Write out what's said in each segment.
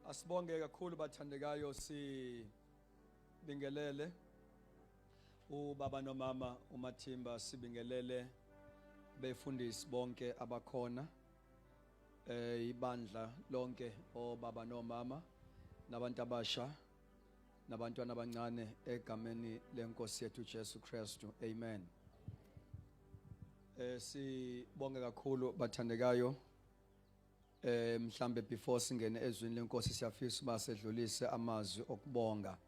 Asibonge kakhulu bathandekayo, sibingelele ubaba nomama uMathimba, sibingelele befundisi bonke abakhona, ibandla lonke, obaba nomama nabantu abasha nabantwana abancane, egameni lenkosi yethu Jesu Kristu, amen. Sibonge kakhulu bathandekayo. Mhlambe before singene ezwini lenkosi, siyafisa uba sedlulise amazwi okubonga.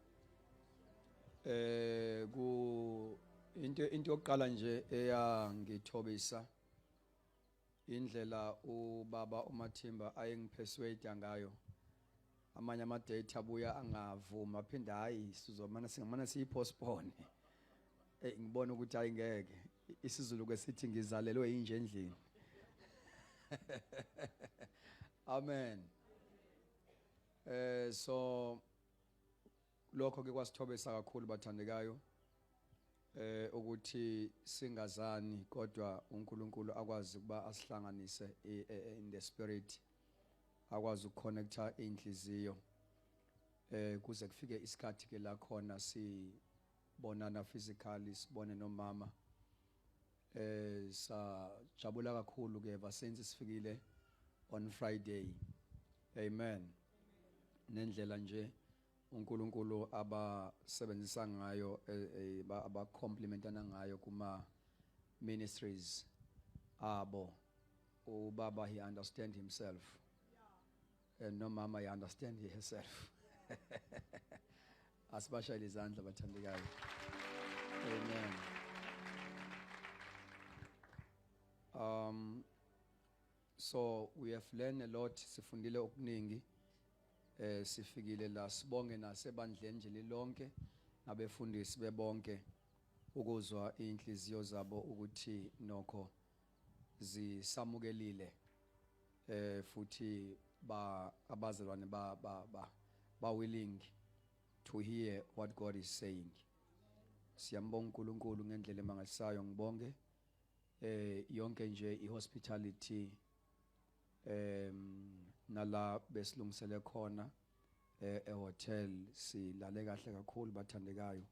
Ku into yokuqala nje eyangithobisa, indlela ubaba uMathimba ayengipersuade ngayo. Amanye ama date abuya angavuma, aphinda, hayi, sizomana singamana siyipostpone. Ngibona ukuthi ayingeke. IsiZulu kwesithi ngizalelwe inje endlini. Amen. So lokho ke kwasithobesa kakhulu bathandekayo, ukuthi singazani kodwa uNkulunkulu akwazi ukuba asihlanganise in the spirit, akwazi ukuconnecta inhliziyo, kuze kufike isikhathi ke la khona sibonana physically, sibone nomama. Sajabula kakhulu ke basenze sifikile on Friday, amen. Nendlela nje uNkulunkulu abasebenzisa ngayo, abacomplementana ngayo kuma ministries abo, ubaba he understand himself and no mama he understand herself. Asibashayele izandla bathandekayo, amen. So we have learned a lot, sifundile okuningi. Sifikile la, sibonge nasebandleni nje lilonke nabefundisi bebonke ukuzwa inhliziyo zabo ukuthi nokho zisamukelile, futhi ba abazalwane ba willing to hear what God is saying. Siyambonga uNkulunkulu ngendlela emangalisayo. Ngibonge yonke nje ihospitality nala besilungisele khona ehotel, silale kahle kakhulu bathandekayo,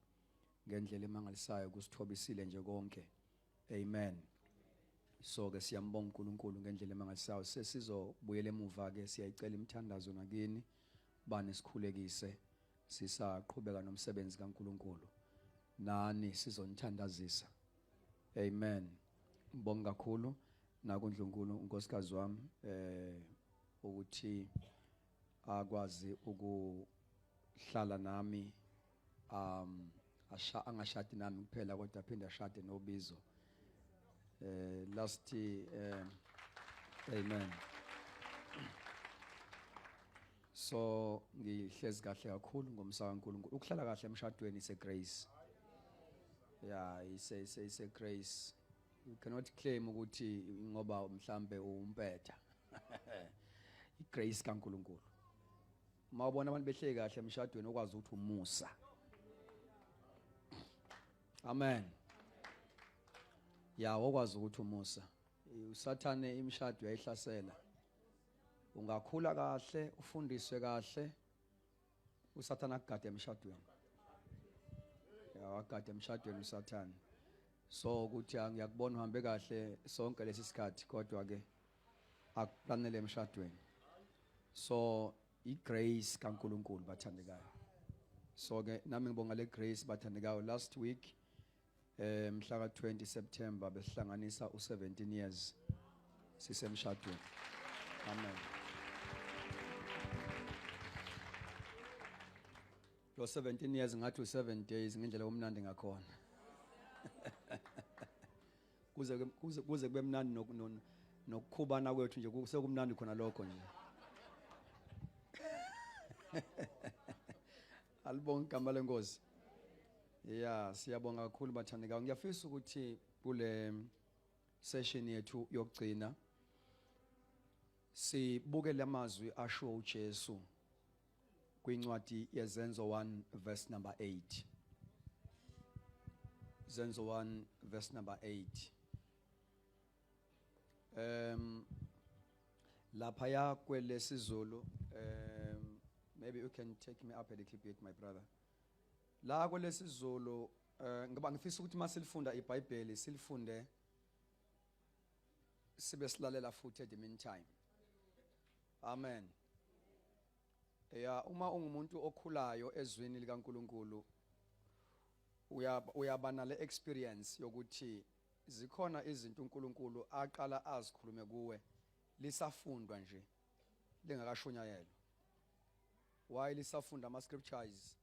ngendlela emangalisayo, kusithobisile nje konke, amen. So ke siyambonga uNkulunkulu ngendlela emangalisayo. Sesizobuyela emuva ke, siyayicela imithandazo nakini bani sikhulekise sisaqhubeka nomsebenzi kaNkulunkulu, nani sizonithandazisa, amen. Ngibonga kakhulu nakundlunkulu, unkosikazi wami, ukuthi akwazi ukuhlala nami, asha angashadi nami kuphela kodwa aphinde ashade nobizo last, amen. So ngihlezi kahle kakhulu ngomsa kaNkulunkulu. Ukuhlala kahle emshadweni is a grace, yeah, it's a grace. You cannot claim ukuthi ngoba mhlambe umpetha. Igrace kaNkulunkulu. Mawubona abantu behleki kahle emshadweni, okwazi ukuthi umusa, amen. Ya, okwazi ukuthi umusa. Usathane imishado uyayihlasela. Ungakhula kahle, ufundiswe kahle, usathana akugade emshadweni. Ya, wagade emshadweni usathane. So ukuthi ngiyakubona uhambe kahle sonke lesi sikhathi, kodwa ke akuplanele emshadweni. So igrace kaNkulunkulu bathandekayo. So ke nami ngibonga le grace bathandekayo. Last week, mhla ka 20 September, besihlanganisa u17 years sisemshadweni, amen. Lo 17 years ngathi u7 days ngendlela omnandi ngakhona, kuze kube mnandi nokukhubana kwethu nje sekumnandi khona lokho nje. Alibonke igama lenkosi. Ya, siyabonga kakhulu bathandekayo. Ngiyafisa ukuthi kule session yethu yokugcina sibuke lamazwi asho uJesu kwincwadi yeZenzo 1 verse number 8. Zenzo 1 verse number 8. Lapha ya kwelesizulu Maybe you can take me up a little bit, my brother. La kwelesiZulu, ngoba ngifisa ukuthi masilifunda iBhayibheli, silifunde sibe silalela futhi at the meantime. Amen. Ya, uma ungumuntu okhulayo ezwini likaNkuluNkulu, uyaba nale experience yokuthi zikhona izinto uNkulunkulu aqala azikhulume kuwe lisafundwa nje, lingakashunyayelwa. Why lisafunda ama scriptures,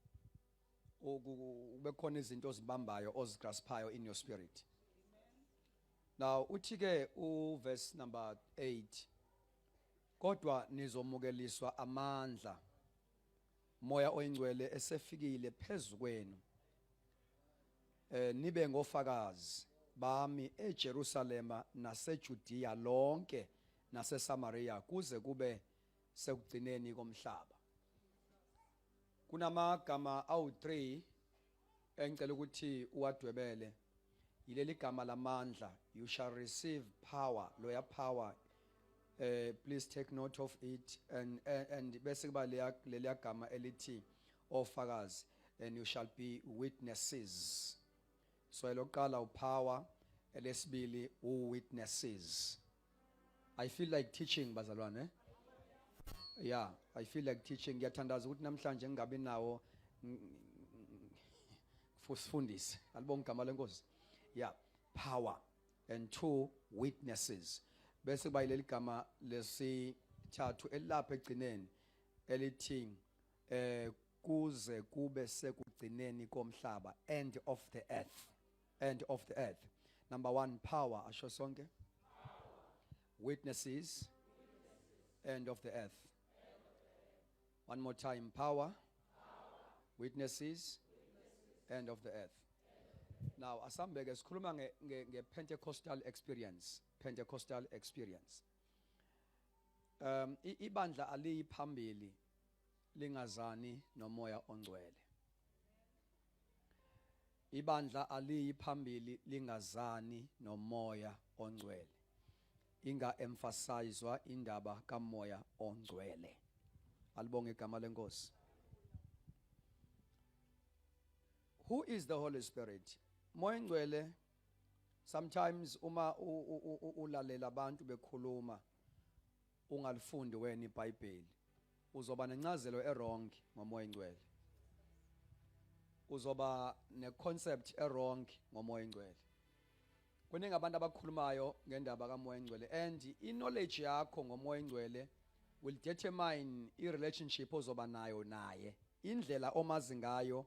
kube khona izinto ozibambayo, ozigraspayo in your spirit. Now uthi ke u verse number 8, "Kodwa nizomukeliswa amandla, Moya oyiNgcwele esefikile phezukwenu, nibe ngofakazi bami eJerusalema naseJudea lonke naseSamaria, kuze kube sekugcineni komhlaba." Kunamagama awu3 engicela ukuthi uwadwebele. Yileli gama lamandla, "You shall receive power." Loya power, please take note of it. And bese kuba leliya gama elithi ofakazi, "And you shall be witnesses." So elokuqala upower, elesibili uwitnesses. I feel like teaching, bazalwane, eh? Yeah, I feel like teaching. Ngiyathandaza ukuthi namhlanje ngingabi nawo fusifundise. Alibonga igama leNkosi. Yeah, power and two, witnesses. Bese kuba yileli gama lesithathu elapha egcineni elithi kuze kube sekugcineni komhlaba, end of the earth, end of the earth. Number 1, power. Asho sonke: witnesses, end of the earth. One more time: power, witnesses, end of the earth. Now asambeke, sikhuluma nge Pentecostal experience. Pentecostal experience. Ibandla aliyi phambili lingazani noMoya oNgcwele. Ibandla aliyi phambili lingazani noMoya oNgcwele. Inga emphasizewa indaba kaMoya oNgcwele. Alibonge igama leNkosi. Who is the Holy Spirit? Moya oNgcwele, sometimes uma ulalela abantu bekhuluma, ungalifundi wena iBhayibheli, uzoba nencazelo ewrong ngoMoya oNgcwele, uzoba neconcept ewrong ngoMoya oNgcwele. Kuningi abantu abakhulumayo ngendaba kaMoya oNgcwele, and i-knowledge yakho ngoMoya oNgcwele will determine i-relationship ozoba nayo naye. Indlela omazi ngayo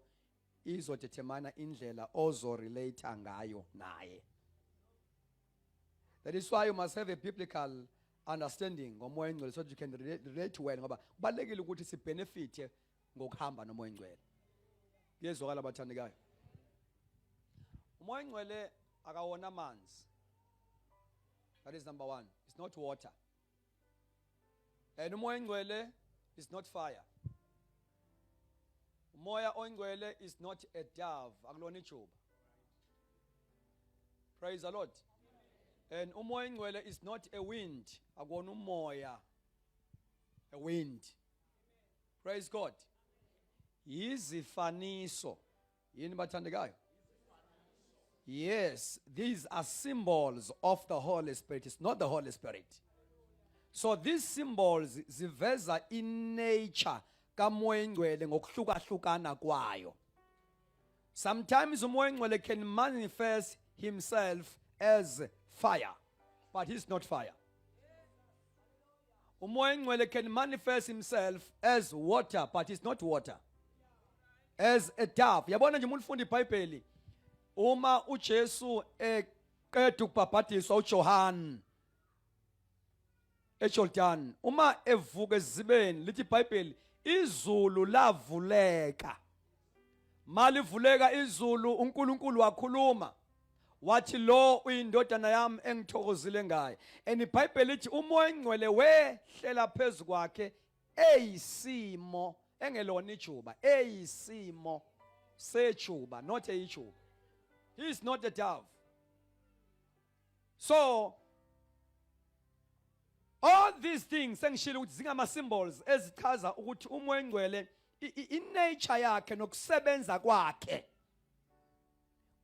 izodetermine indlela ozorelate ngayo naye. That is why you must have a biblical understanding ngoMoya oNgcwele so that you can relate well, ngoba kubalekile ukuthi sibenefite ngokuhamba noMoya oNgcwele. Kuyezwakala, bathandekayo? UMoya oNgcwele akawona amanzi. That is number 1. It's not water, and uMoya oNgcwele is not fire. UMoya oNgcwele is not a dove, akulona ijuba. Praise the Lord. And uMoya oNgcwele is not a wind, akuwona umoya, a wind. Praise God. Yizifaniso. Yini, bathandekayo? Yes, these are symbols of the Holy Spirit. It's not the Holy Spirit. So these symbols ziveza inature kaMoya oNgcwele ngokuhlukahlukana kwayo. Sometimes uMoya oNgcwele can manifest himself as fire, but he's not fire. UMoya oNgcwele can manifest himself as water, but he's not water, as a dove. Yabona nje, umuntu ufunda iBhayibheli, uma uJesu eqeda ukubhabhadiswa uJohn eJordan, uma evuka ezibeni, lithi iBhayibheli izulu lavuleka. Malivuleka izulu, uNkulunkulu wakhuluma wathi, "Lo uyindodana yami engithokozile ngaye." And iBhayibheli lithi uMoya oNgcwele wehlela phezu kwakhe eyisimo, engelona ijuba, eyisimo sejuba, not eyijuba. He is not a dove. So All these things sengishilo ukuthi zingama symbols ezichaza ukuthi uMoya oNgcwele i-nature yakhe nokusebenza kwakhe.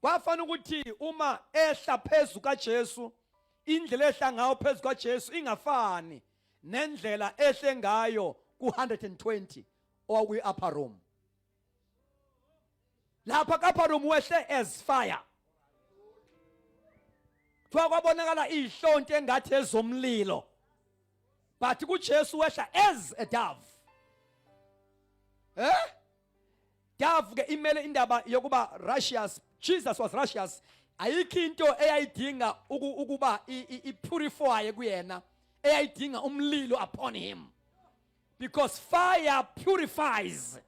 Kwafana ukuthi uma ehla phezu kaJesu, indlela ehla ngayo phezu kaJesu ingafani nendlela ehle ngayo ku-120 owakwi-upper room. Lapha ku-upper room wehle as fire. Kuthiwa kwabonakala ihlonti engathi ezomlilo, but kuJesu wehla as a dove. Dove ke imele indaba yokuba righteous. Jesus was righteous. Ayikho into eyayidinga ukuba i-purify kuyena, eyayidinga umlilo upon him, because fire purifies,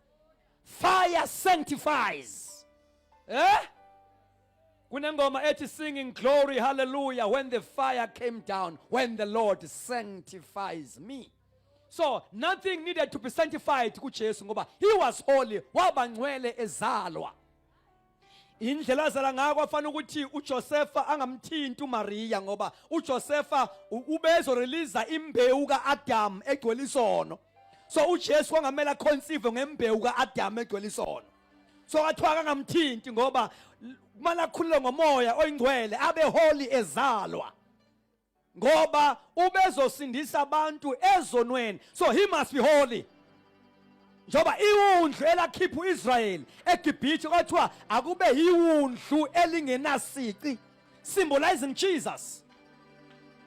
fire sanctifies. Kunengoma ethi singing glory hallelujah when the fire came down, when the Lord sanctifies me. So nothing needed to be sanctified kuJesu ngoba he was holy, waba ngcwele ezalwa. Indlela azala ngayo kwafana ukuthi uJosepha angamthinti uMaria ngoba uJosepha ubezo release imbewu kaAdam egcwele isono. So uJesu kwangamela conceive ngembewu kaAdam egcwele isono. So athiwa akangamthinti ngoba kumele akhulule ngomoya oyingcwele, abe holy ezalwa, ngoba ubezosindisa abantu ezonweni, so he must be holy. Njoba iwundlu elakhipha uIsrael eGibhithe kwathiwa akube yiwundlu elingenasici, symbolizing Jesus.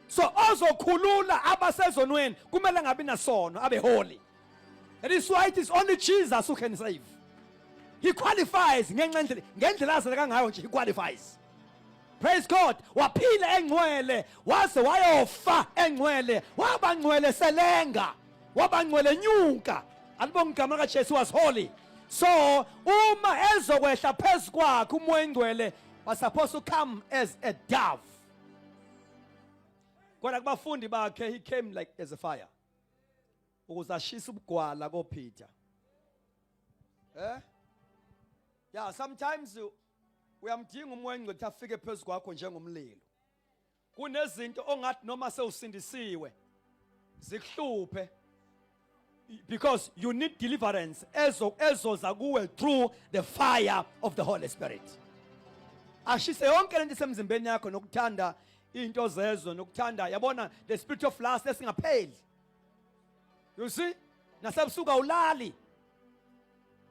So ozokhulula abasezonweni kumele ngabi nasono, abe holy. That is why it is only Jesus who can save. He qualifies ngenxa ngendlela azaleka ngayo nje, he qualifies. Praise God. Waphila engcwele waze wayofa engcwele, waba ngcwele selenga, waba ngcwele nyuka. Alibonga igama likaJesu, was holy. So uma ezokwehla phezu kwakhe uMoya oNgcwele was supposed to come as a dove. Kodwa kubafundi bakhe he came like as a fire, ukuze ashise ubugwala koPeter. Yeah, sometimes uyamdinga uMoya oNgcwele ukuthi afike phezu kwakho njengomlilo. Kunezinto ongathi noma sewusindisiwe zikuhluphe, because you need deliverance ezoza kuwe through the fire of the Holy Spirit. Ashise yonke lento esemzimbeni yakho, nokuthanda into zezwe, nokuthanda, yabona, the spirit of lust esingapheli. You see, nasebusuku awulali.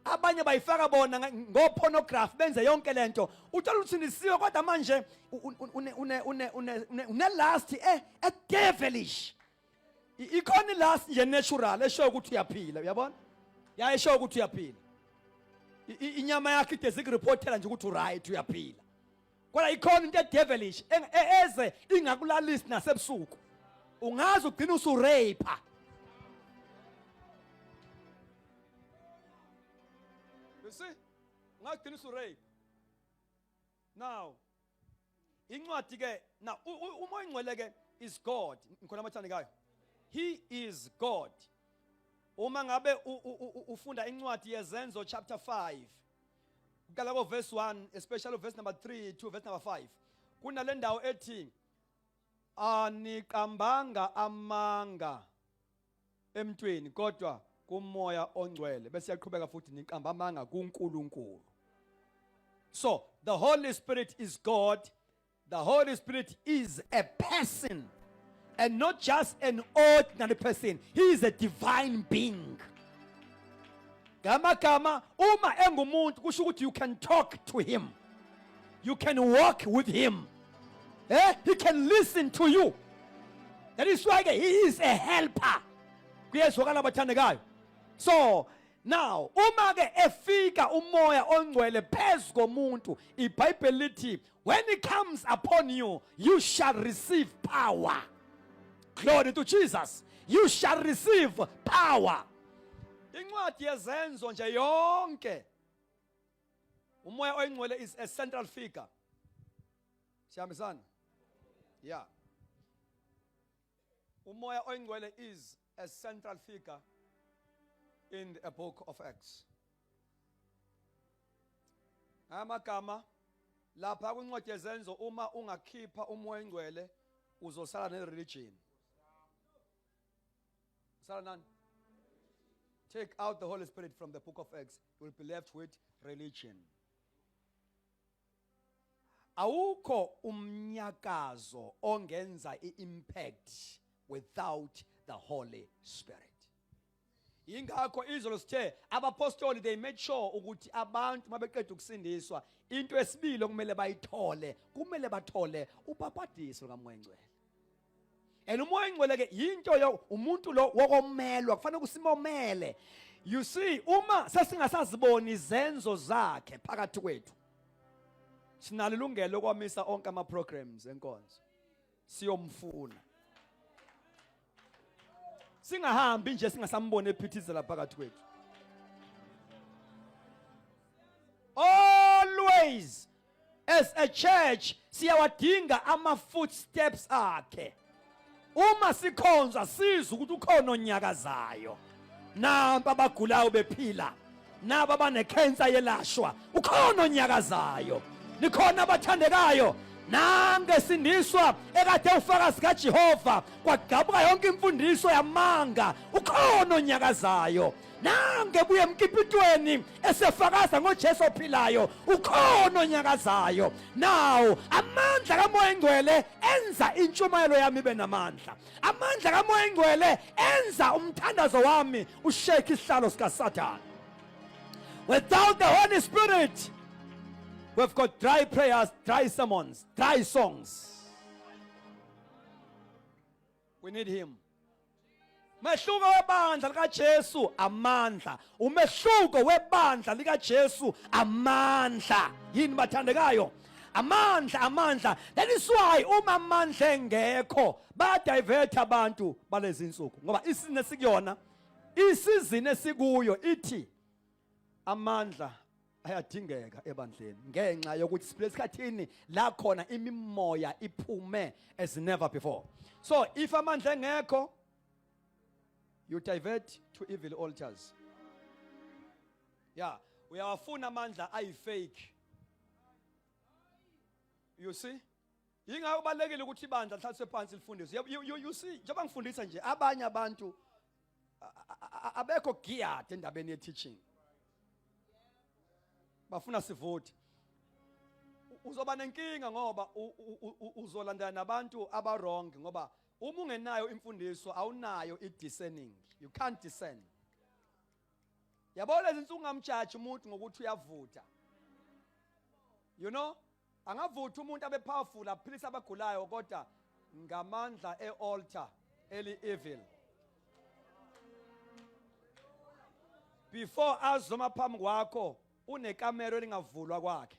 Abanye bayifaka bona ngo-pornography, benze yonke lento. Uthola ukuthi nisiwe, kodwa manje une lust e devilish. Ikhona i-lust nje natural eshoyo ukuthi uyaphila, uyabona, yayisho ukuthi uyaphila. Inyama yakho ide zikureportela nje ukuthi uright, uyaphila, kodwa ikhona into edevilish eze ingakulalisi nasebusuku, ungaze ugcine usurape. You see, ungagcina usurape. Now incwadi ke, now uMoya oNgcwele ke is God. Ngikhona abathandekayo? He is God. Uma ngabe ufunda incwadi yeZenzo chapter 5, kuqala ko verse 1, especially verse number 3 to verse number 5, kunale ndawo ethi aniqambanga amanga emntwini kodwa kuMoya oNgcwele, bese yaqhubeka futhi niqamba amanga kuNkulunkulu. So the Holy Spirit is God. The Holy Spirit is a person, and not just an ordinary person. He is a divine being. Ngamagama, uma engumuntu kusho ukuthi you can talk to him, you can walk with him, he can listen to you. That is why he is a helper. Kuyezwakala bathandekayo? So now uma ke efika uMoya oNgcwele phezu komuntu, iBhayibheli lithi when he comes upon you, you shall receive power. Glory to Jesus. You shall receive power. Incwadi yeZenzo nje yonke, uMoya oNgcwele is a central figure. Siyahambisana? Yeah, uMoya oNgcwele is a central figure in the book of Acts. Amagama lapha kwincwadi yeZenzo, uma ungakhipha uMoya oNgcwele uzosala ne-religion. Usala nani? Take out the Holy Spirit from the book of Acts, you will be left with religion. Awukho umnyakazo ongenza i-impact without the Holy Spirit. Yingakho izolo sithe abapostoli they made sure ukuthi abantu mabeqeda ukusindiswa into esibili okumele bayithole kumele bathole ubhabhadiso lukaMoya Ngcwele. And uMoya Ngcwele ke yinto yo umuntu lo wokomelwa kufanele kusimomele. You see uma sesingasaziboni izenzo zakhe phakathi kwethu sinalo ilungelo lokwamisa onke ama programs enkonzo. Siyomfuna. Singahambi nje singasamboni ephithizela phakathi kwethu. Always as a church siyawadinga ama footsteps akhe. Uma sikhonza sizwe ukuthi ukhona onyakazayo. Nampa abagulayo bephila. Naba abanekhensa yelashwa. Ukhona onyakazayo. Nikhona abathandekayo. Nange sindiswa ekade ufakazi kaJehova kwagqabuka yonke imfundiso yamanga ukhona onyakazayo nange buye emkipitweni esefakaza ngoJesu ophilayo ukhona onyakazayo now amandla kaMoya Engcwele enza intshumayelo yami ibe namandla amandla kaMoya Engcwele enza umthandazo wami ushake isihlalo sikaSathane. Without the Holy Spirit we've got dry prayers, dry sermons, dry songs. We need him. Mehluko webandla likaJesu amandla. Umehluko webandla likaJesu amandla. Yini bathandekayo? Amandla, amandla. That is why uma amandla engekho ba divert abantu balezi insuku ngoba isizini esikuyona isizini esikuyo ithi amandla ayadingeka ebandleni ngenxa yokuthi siphila esikhathini la khona imimoya iphume as never before. So if amandla engekho you divert to evil altars. Yeah, uyawafuna amandla ayi fake. You see? Yingakho kubalekile ukuthi ibandla lihlaliswe phansi lifundiswe. You see, njengoba ngifundisa nje abanye abantu abekho geared endabeni ye teaching. Bafuna sivote. Uzoba nenkinga ngoba uzolandana nabantu aba wrong ngoba uma ungenayo imfundiso awunayo i discerning. You can't discern. Yabo lezi insuku ungamjaji umuntu ngokuthi uyavutha. You know? Angavutha umuntu abe powerful aphilisa abagulayo kodwa ngamandla e-altar eli evil. Before azoma phambi kwakho unekamero elingavulwa kwakhe.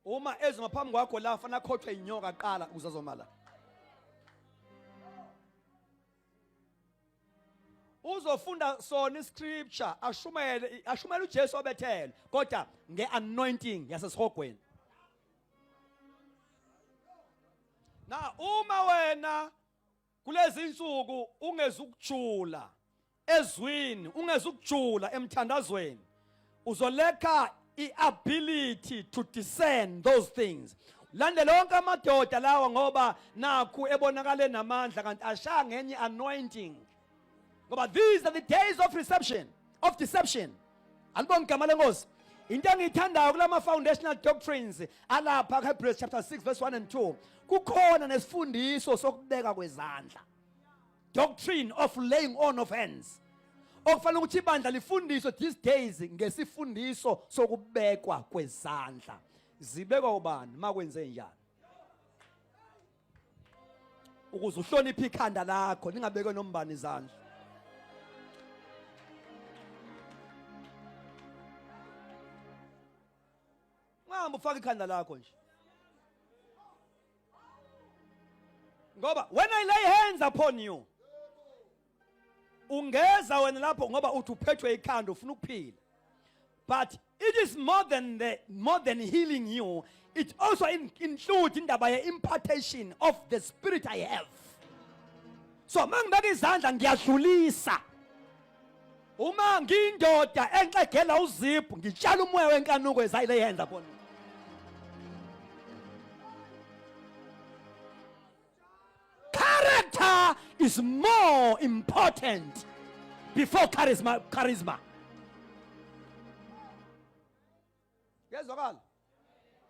Uma ezoma phambi kwakho la fanele akhothwe inyoka qala ukuze azoma la. Uzofunda sona iscripture ashumayele ashumayele uJesu obethele kodwa ngeanointing yasesihogweni. Na uma wena kulezi insuku ungezukujula ezwini ungezukujula emthandazweni uzolekha i-ability to discern those things. Landela onke amadoda lawa ngoba nakhu ebonakale namandla kanti ashaya ngenye anointing ngoba these are the days of reception of deception. Alibonge igama lenkosi. Into engiyithandayo kulama foundational doctrines alapha kuHebrews chapter 6 verse 1 and 2 kukhona nesifundiso sokubeka kwezandla, doctrine of laying on of hands, okufanele ukuthi ibandla lifundiswe these days ngesifundiso sokubekwa kwezandla. Zibekwa ubani makwenze njani ukuze uhloniphe ikhanda lakho ningabekwe nombani izandla. Ungahamba ufaka ikhanda lakho nje ngoba when I lay hands upon you ungeza wena lapho ngoba uthi uphethwe ikhanda ufuna ukuphila, but it is more than healing you, it also includes indaba ye impartation of the spirit I have. So mangibeka izandla ngiyadlulisa. Uma ngiyindoda enxegela uziphu ngitshala umoya wenkanuko as I lay hands upon you. Character is more important before charisma charisma. Kuyezwakala?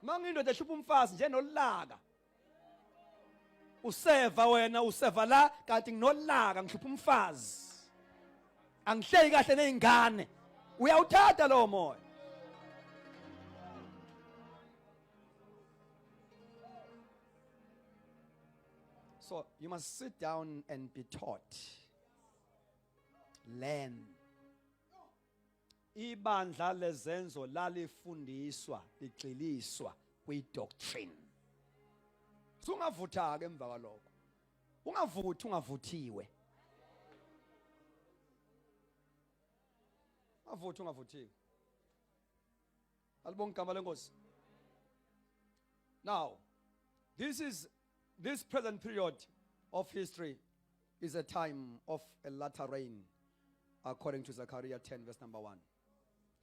Mangiyindoda ehlupha umfazi nje nolaka. Useva wena useva la kanti nginolaka ngihlupha umfazi. Angihleki kahle nezingane. Uyawuthatha lowo moya. So you must sit down and be taught. Learn. Ibandla lezenzo lalifundiswa ligxiliswa kwi-doctrine. Sungavutha-ke emva kwalokho. Ungavuthi ungavuthiwe. Ungavuthi ungavuthiwe. Alibonge igama lenkosi. Now, this present period of history is a time of a latter rain according to Zechariah 10 verse number 1.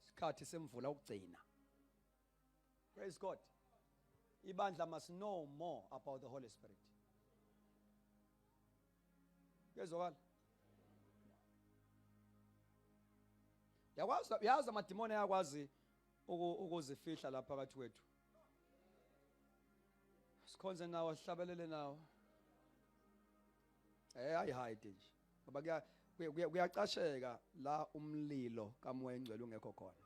Isikhathi semvula ukugcina. Praise God. Ibandla must know more about the Holy Spirit. Kuyezwakala? Yakwazi yazi amadimoni ayakwazi ukuzifihla lapha phakathi kwethu. Sikhonze nawo sihlabelele nawo. Eh ayihide nje. Ngoba kuyacasheka la umlilo kaMoya Engcwele ungekho khona.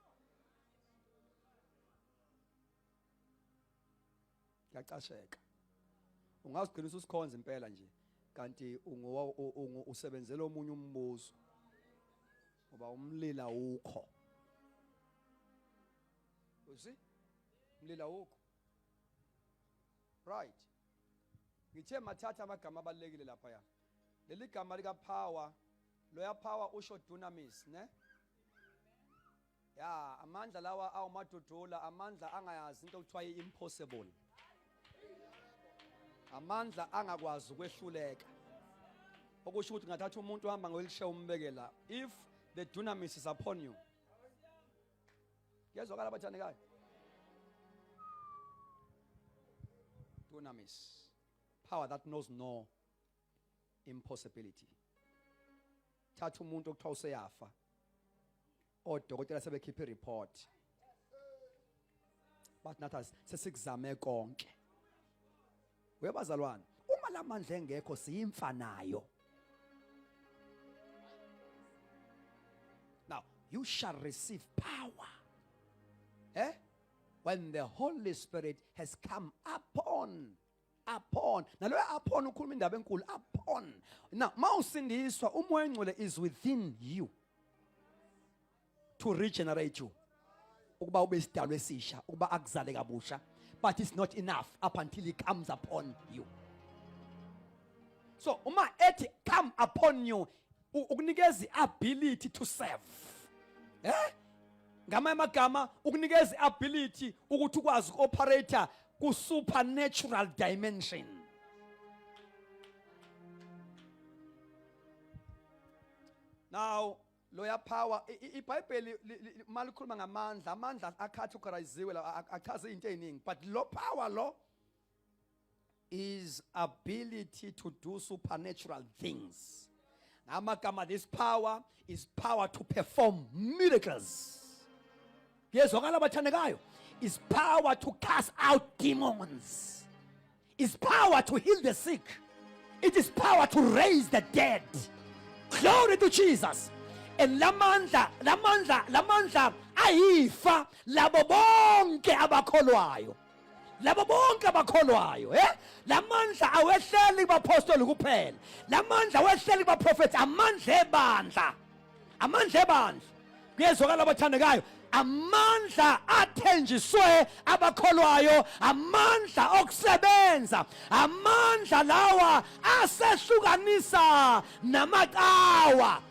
Kuyacasheka. Ungazigcina ususikhonza impela nje kanti usebenzela omunye umbuzo. Ngoba umlilo awukho. You see? Umlilo awukho. Right. Ngithe mathatha amagama abalekile lapha ya. Leli gama lika power, loya power usho dunamis, ne? Ya, amandla lawa awumadudula, amandla angayazi into okuthiwa impossible. Amandla angakwazi ukwehluleka. Okusho ukuthi ngathatha umuntu ohamba ngewheelchair umbekela if the dunamis is upon you. Kuyezwakala abathandekayo? Dunamis. Power that knows no impossibility. Thatha umuntu okuthiwa useyafa. Odokotela sebekhipha ireport. Bathi nathi sesikuzame konke. Webazalwane, uma lamandla engekho siyimfanayo. Now, you shall receive power. Eh? When the Holy Spirit has come upon upon naloyo upon ukhuluma indaba enkulu upon. Now mawusindiswa uMoya Engcwele is within you to regenerate you ukuba ube isidalwa esisha ukuba akuzale kabusha, but it's not enough up until he comes upon you. So uma ethi come upon you, ukunikeza iability to serve, eh ngamanye amagama ukunikeza iability ukuthi ukwazi ukuoperate ku supernatural dimension. Now loya power, iBhayibheli malikhuluma ngamandla, amandla acategoriziwe la, achaza izinto eziningi, but lo power lo is ability to do supernatural things. Ngamagama, this power is power to perform miracles. Kuyezwakala abathandekayo? Is power to cast out demons, is power to heal the sick, it is power to raise the dead. Glory to Jesus. And lamandla lamandla lamandla ayifa labo bonke abakholwayo, labo bonke abakholwayo, eh lamandla awehleli kubapostoli kuphela, lamandla awehleli kubaprofeti, amandla ebandla, amandla ebandla. Kuyezwakala abathandekayo? Amandla athenjiswe abakholwayo, amandla okusebenza, amandla lawa asehlukanisa namacawa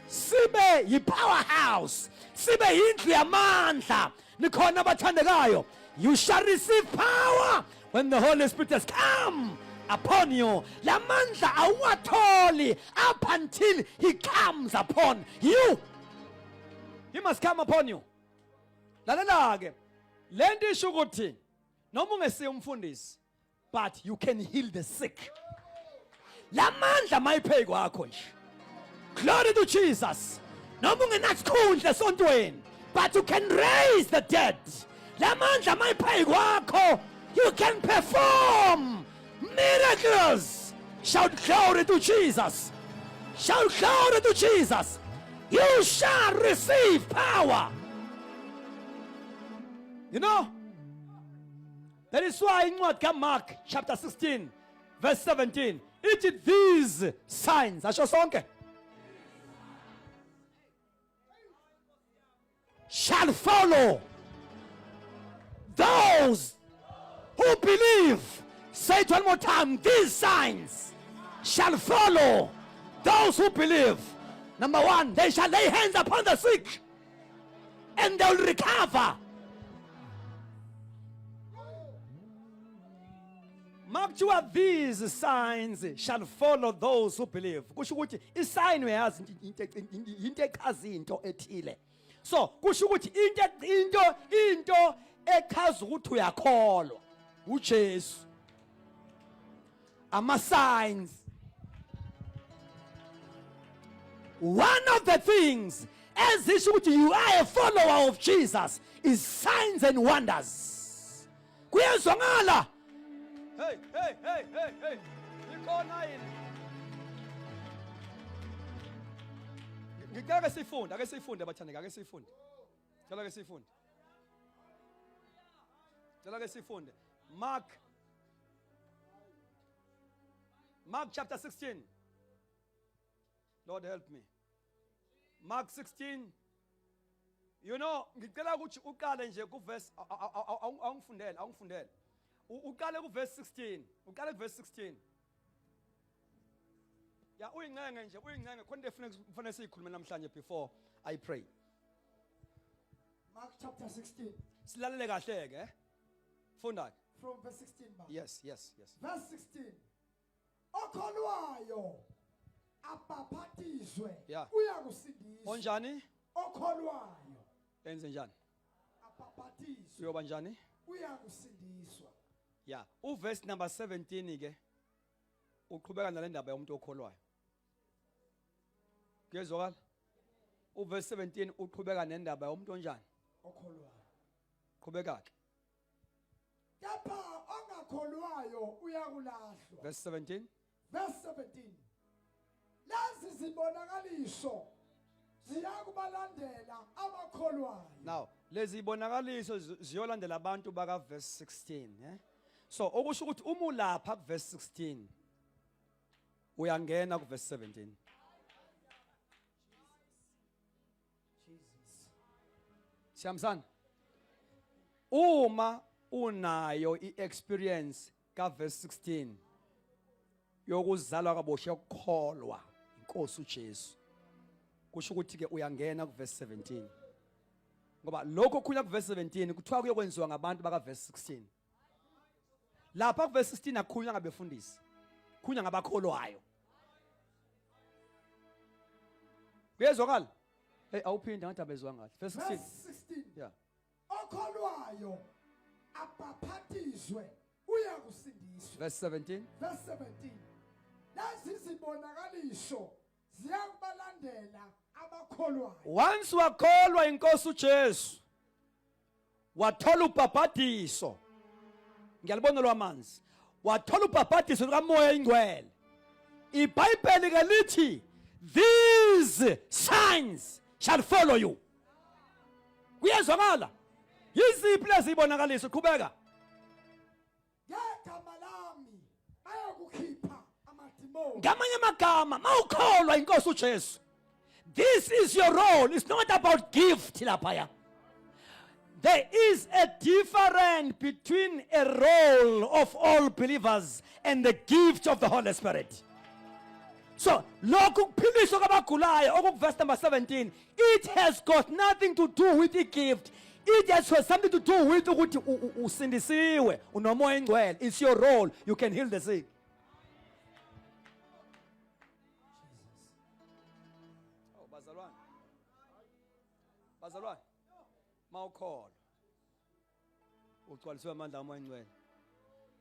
sibe yi-powerhouse, sibe yindlu yamandla. Nikhona abathandekayo? You shall receive power when the Holy Spirit has come upon you. Lamandla awuwatholi up until he comes upon you. He must come upon you. Lalela ke, lento isho ukuthi noma ungesiye umfundisi, but you can heal the sick. Lamandla mayiphe kwakho nje. Glory to Jesus. Noma ungenasikhundla esontweni, but you can raise the dead. Lamandla mayiphe kwakho, you can perform miracles. Shout glory to Jesus. Shout glory to Jesus. You shall receive power. You know, that is why incwadi kaMark chapter 16 verse 17 ithi these signs asho sonke shall follow those who believe. Say it one more time. These signs shall follow those who believe. Number one, they shall lay hands upon the sick and they will recover. Makuthiwa these signs shall follow those who believe. Kusho ukuthi isign uyazi into echaza into ethile. So kusho ukuthi into echaza ukuthi uyakholwa uJesu. Ama signs. One of the things ezisho ukuthi you are a follower of Jesus is signs and wonders. Kuyezwakala. Hey, hey, hey, hey, hey. Ikhona yini? Ngicela ke sifunde, ake sifunde bathandeka, ake sifunde. Cela ke sifunde. Cela ke sifunde. Mark chapter 16. Lord help me. Mark 16. You know, ngicela ukuthi uqale nje ku verse, awungifundele, awungifundele. Uqale ku verse 16. Uqale ku verse 16. Ya uyincenge nje, uyincenge khona into efuna kufanele siyikhulume namhlanje before I pray. Mark chapter 16. Silalele kahle ke. Eh? Funda ke. From verse 16 ba. Yes. Verse 16. Okholwayo abhaphathizwe uyakusindiswa. Onjani? Okholwayo. Enze njani? Abhaphathizwe. Uyoba njani? Uyakusindiswa. Yeah, uverse number 17 ke uqhubeka nale ndaba yomuntu okholwayo. Kuyezwakala? Uverse 17 uqhubeka nendaba yomuntu onjani? Okholwayo. Qhubeka ke. Kepha ongakholwayo uyakulahlwa. Verse 17. Verse 17. Lezi zibonakaliso ziyakubalandela abakholwayo. Now, lezi zibonakaliso ziyolandela abantu baka verse 16, eh? So okusho ukuthi uma ulapha ku verse 16 uyangena ku verse 17. Jesus. Siyamsana. Uma unayo iexperience ka verse 16 yokuzalwa kabusha yokukholwa inkosi uJesu, kusho ukuthi ke uyangena ku verse 17, ngoba lokho okukhulunywa ku verse 17 kuthiwa kuyokwenziwa ngabantu baka verse 16. Lapha ku verse 16 akukhulunywa ngabefundisi, kukhulunywa ngabakholwayo. Kuyezwakala? Hey, awuphinde ngathi abezwa ngathi. Verse 16. Verse 16. Yeah. Okholwayo abhaphathizwe uyakusindiswa. Verse 17. Verse 17. Lezi zibonakaliso ziyakubalandela abakholwayo. Once wakholwa inkosi uJesu, wathola ubhabhadiso. Ngiyalibona lwamanzi. Wathola ubhabhadiso lukaMoya ingcwele. IBhayibheli ke lithi these signs shall follow you. Kuyezwakala? Yiziphi lezi zibonakaliso? Qhubeka. Ngegama lami bayakukhipha amadimoni. Ngamanye amagama, mawukholwa inkosi uJesu, this is your role. It's not about gift laphaya. There is a difference between a role of all believers and the gift of the Holy Spirit. So lokhu kuphiliswa kwabagulayo okukuverse number 17, it has got nothing to do with the gift. It has got something to do with ukuthi usindisiwe, unomoya engcwele. It's your role. You can heal the sick. Oh, bazalwane. Bazalwane. Mawukholwa. Ugcwaliswe amandla kaMoya Ngcwele.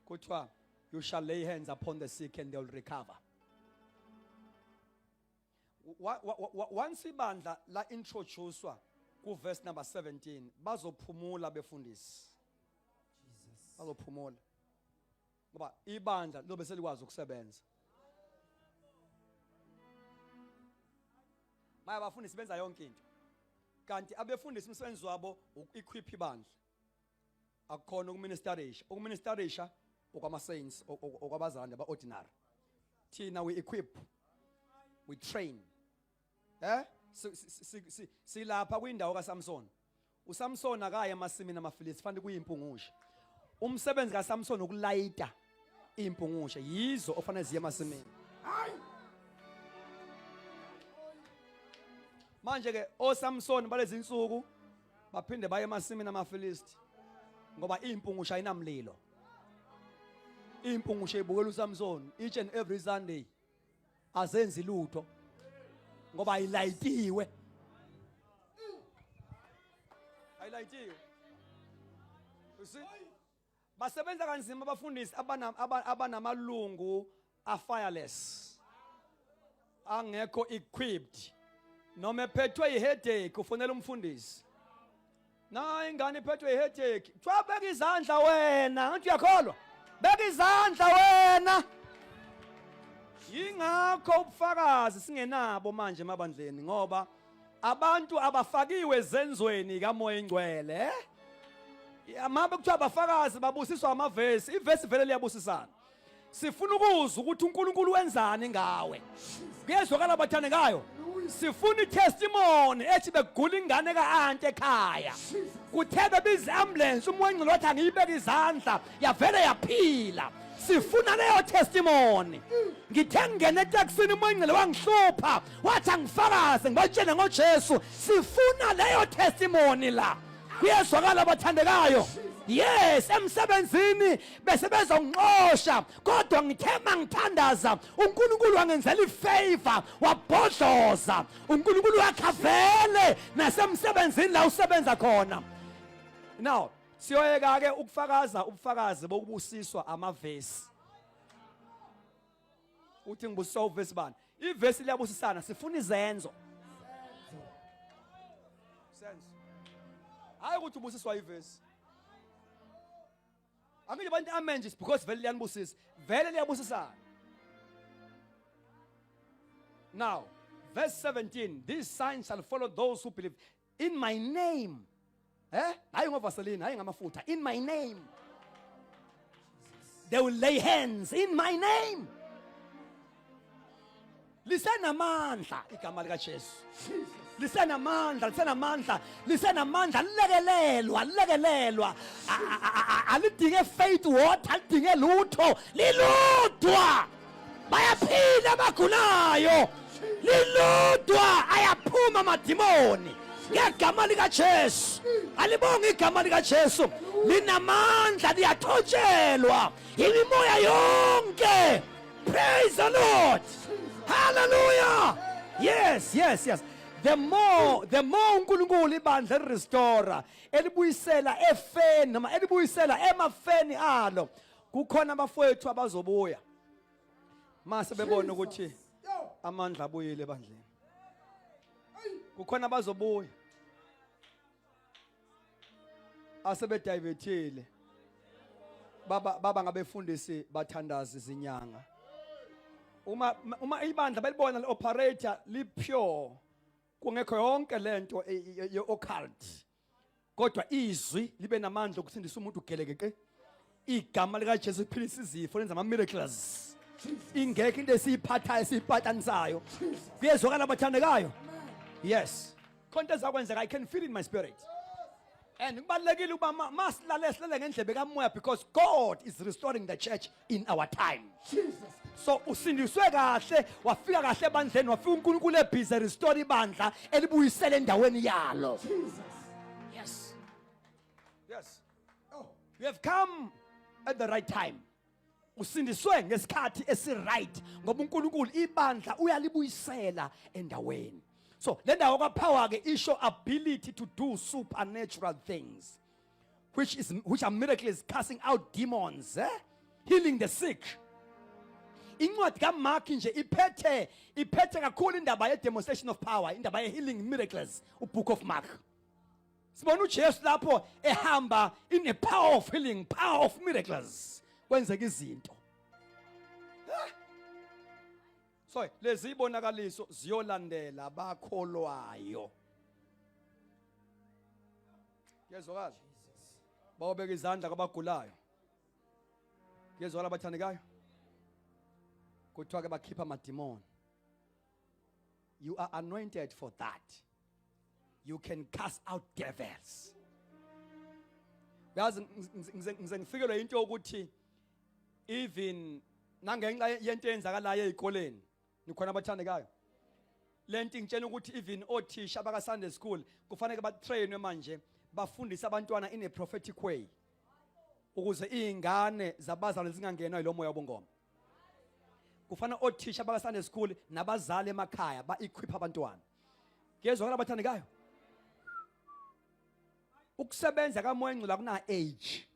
Kuthiwa you shall lay hands upon the sick and they will recover. Once ibandla la introducewa ku verse number 17, bazophumula befundisi. Bazophumula. Ngoba ibandla lobe selikwazi ukusebenza. Maya abafundisi benza yonke into. Kanti abefundisi umsebenzi wabo uku-equip ibandla. Akukhona ukuministerisha. Ukuministerisha okwama saints, okwabazalwane aba ordinary. Thina we equip. We train. Eh? Silapha kwindawo kaSamson. USamson akaye emasimini amaFilisti, fanele kuyimpungushe. Umsebenzi kaSamson ukulayita impungushe, yizo ofanele ziye emasimini. Manje ke oSamson balezi insuku baphinde baye emasimini amaFilisti ngoba impungushe ayinamlilo. Impungushe ibukela uSamson each and every Sunday. Azenzi lutho ngoba ayilayitiwe. Ayilayitiwe. You see? Basebenza kanzima abafundisi abanamalungu afireless. Angekho equipped. Noma ephethwe iheadache ufonela umfundisi. Na ingane iphethwe iheadache. Kuthiwa beka izandla wena, angithi uyakholwa? Beka izandla wena. Yingakho ubufakazi singenabo manje emabandleni ngoba abantu abafakiwe ezenzweni kaMoya Ingcwele. Mabe kuthiwa abafakazi babusiswa amavesi, ivesi vele liyabusisana. Sifuna ukuzwa ukuthi uNkulunkulu wenzani ngawe. Kuyezwakala bathandekayo. Sifuna itestimony ethi begula ingane kaanti ekhaya. Kuthe bebiza ambulance umwengcilo wathi angiyibeke izandla yavele yaphila. Sifuna leyo testimony. Ngithe ngingena etaxini umwengcilo wangihlupha wathi angifakaze ngibatshele ngoJesu. Sifuna leyo testimony la. Kuyezwakala bathandekayo. Yes, emsebenzini bese bezongixosha kodwa ngithe mangithandaza uNkulunkulu wangenzela ifavor, wabhodloza uNkulunkulu wakhe vele nasemsebenzini la usebenza khona. Now siyoyeka ke ukufakaza ubufakazi bokubusiswa amavesi. Uthi ngibusiswa uvesi bani? Ivesi liyabusisana, sifuna izenzo. Senzo. Hayi ukuthi ubusiswa ivesi. Angithi abantu amen nje because vele liyanibusisa. Vele liyabusisana. Now, verse 17, these signs shall follow those who believe in my name. Eh? Hayi ngovaseline, hayi ngamafutha. In my name. They will lay hands in my name. Lisenamandla igama lika Jesu. Lisenamandla, lisenamandla, lisenamandla, lilekelelwa, lilekelelwa. Alidinge faith water, alidinge lutho, lilodwa. Bayaphila abagulayo. Lilodwa ayaphuma amadimoni. Ngegama lika Jesu. Alibonge igama lika Jesu. Linamandla, liyathotshelwa imimoya yonke. Praise the Lord. Hallelujah. Yes, yes, yes. The more uNkulunkulu ibandla restore, elibuyisela efeni noma elibuyisela emafeni alo. Kukhona abafowethu abazobuya. Mase bebona ukuthi amandla abuyile ebandleni. Kukhona abazobuya. Asebedivethile. Baba ngabefundisi bathandaza izinyanga. Uma ibandla belibona le operator li pure kungekho yonke lento ye occult, kodwa izwi libe namandla okusindisa umuntu ugelekeqe. Igama lika Jesu liphilisa izifo, lenza ama miracles. Ingekho into esiyiphathayo esiyipatanisayo. Kuyezwakala abathandekayo? Yes, khonto ezakwenzeka. I can feel in my spirit and kubalulekile ukuba masilale silale ngendlebe kamoya because God is restoring the church in our time. Jesus. So usindiswe kahle, wafika kahle ebandleni, wafika uNkulunkulu ebhizi restore ibandla elibuyisele endaweni yalo. Jesus. Yes. Oh, You have come at the right time. Usindiswe ngesikhathi esi-right ngoba uNkulunkulu ibandla uyalibuyisela endaweni. So le ndawo kapower ke isho ability to do supernatural things which are miracles, casting out demons, eh? Healing the sick. Incwadi kaMark nje iphethe kakhulu indaba ye demonstration of power, indaba ye healing miracles, uBook of Mark. Sibona uJesu lapho ehamba in a power of healing, power of miracles. Kwenzeka izinto. So lezi ibonakaliso ziyolandela bakholwayo. Kuyezwakala? Bawobeka izandla kwabagulayo. Kuyezwakala abathandekayo? Kuthiwa ke bakhipha amadimoni. You are anointed for that. You can cast out devils. Uyazi ngize ngifikelwe into yokuthi even nangenxa yento eyenzakalayo ezikoleni, nikhona abathandekayo, lento ingitshela ukuthi even othisha baka Sunday school kufanele batrainwe manje, bafundise abantwana in a prophetic way ukuze izingane zabazali zingangenwa yilo moya wobungoma. Kufanele othisha baka Sunday school nabazali emakhaya ba equip abantwana. Kuyezwakala abathandekayo? Ukusebenza kamoya engcwele akuna age.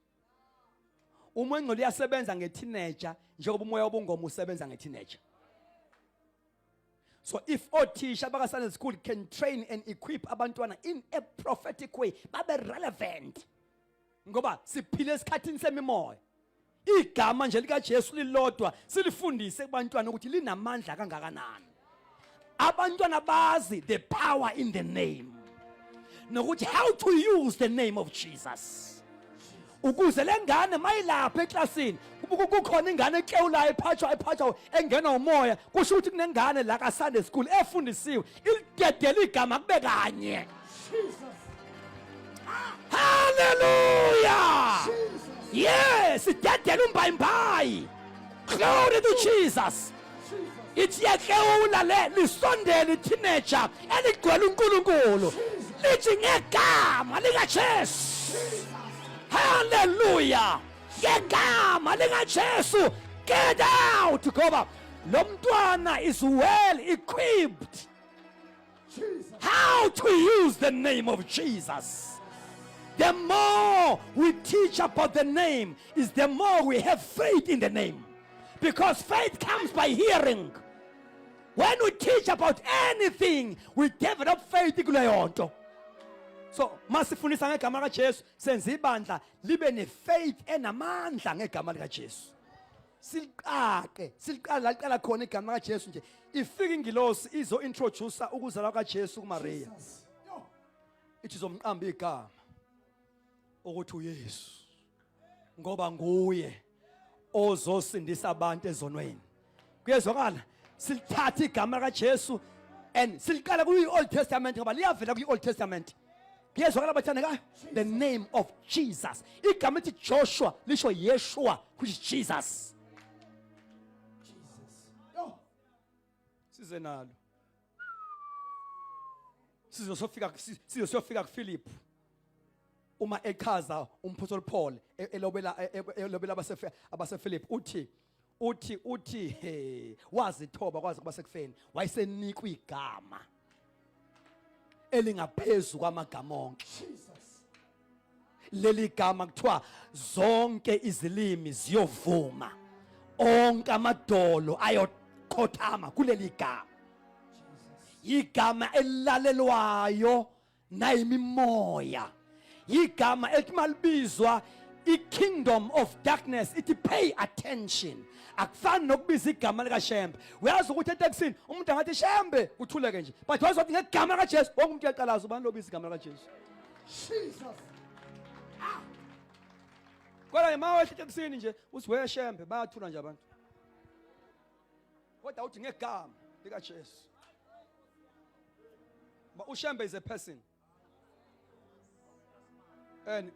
Umoya engcwele uyasebenza ngeteenager njengoba umoya wobungoma usebenza ngeteenager. So if othisha baka Sunday school can train and equip abantwana in a prophetic way, babe relevant. Ngoba siphile esikhathini semimoya. Igama nje likaJesu lilodwa silifundise kubantwana ukuthi linamandla kangakanani. Abantwana bazi the power in the name. Nokuthi how to use the name of Jesus. Ukuze lengane mayilapha eklasini kukhona ingane eklewulayo ephathwa engena umoya, kusho ukuthi kunengane la ka Sunday school efundisiwe ilidedela igama kube kanye. Jesus. Hallelujah. Jesus. Yes, idedela umbayimbayi. Glory to Jesus. Jesus. Ithi yaklewula le lisondele teenager eligcwele uNkulunkulu. Lithi ngegama likaJesu. Hallelujah. Ngegama likaJesu get out, ngoba lo mntwana is well equipped Jesus. how to use the name of Jesus. The more we teach about the name is the more we have faith in the name, because faith comes by hearing. When we teach about anything, we develop faith kuleyo nto. So masifundisa ngegama likaJesu, senza ibandla libe nefaith enamandla ngegama likaJesu. Siliqaqe, siliqala la liqala khona igama likaJesu nje. Ifika ingilosi izo introduce ukuzalwa kaJesu kuMaria. Jesus. Yo. Ithi izomqamba igama ukuthi uYesu, ngoba nguye ozosindisa abantu ezonweni. Kuyezwakala? Silithatha igama likaJesu and siliqala kuyi Old Testament, ngoba liyavela kuyi Old Testament. Kuyezwakala bathandekayo? The name of Jesus. Igama elithi Joshua lisho Yeshua, which is Jesus. Jesus. Yo. Size nalo. Sizosofika kuPhilip uma echaza umpostoli Paul elobela abasePhilip, uthi he wazithoba kwaze kuba sekufeni, wayesenikwa igama elingaphezulu kwamagama onke. Jesus. Leli gama kuthiwa zonke izilimi ziyovuma, onke amadolo ayokhothama kuleli gama. Igama elilalelwayo nayimimoya, igama elithi malibizwa i-kingdom of darkness ithi pay attention. Akufani nokubiza igama likaShembe. Uyazi ukuthi etekisini umuntu angathi Shembe kuthuleke nje, but wazi ukuthi ngegama likaJesu wonke umuntu uyaqalaza, ubani lobiza igama likaJesu? Jesus. Kodwa nje mawehla etekisini nje uthi we Shembe, bayathula nje abantu. Kodwa uthi ngegama likaJesu. But uShembe is a person. And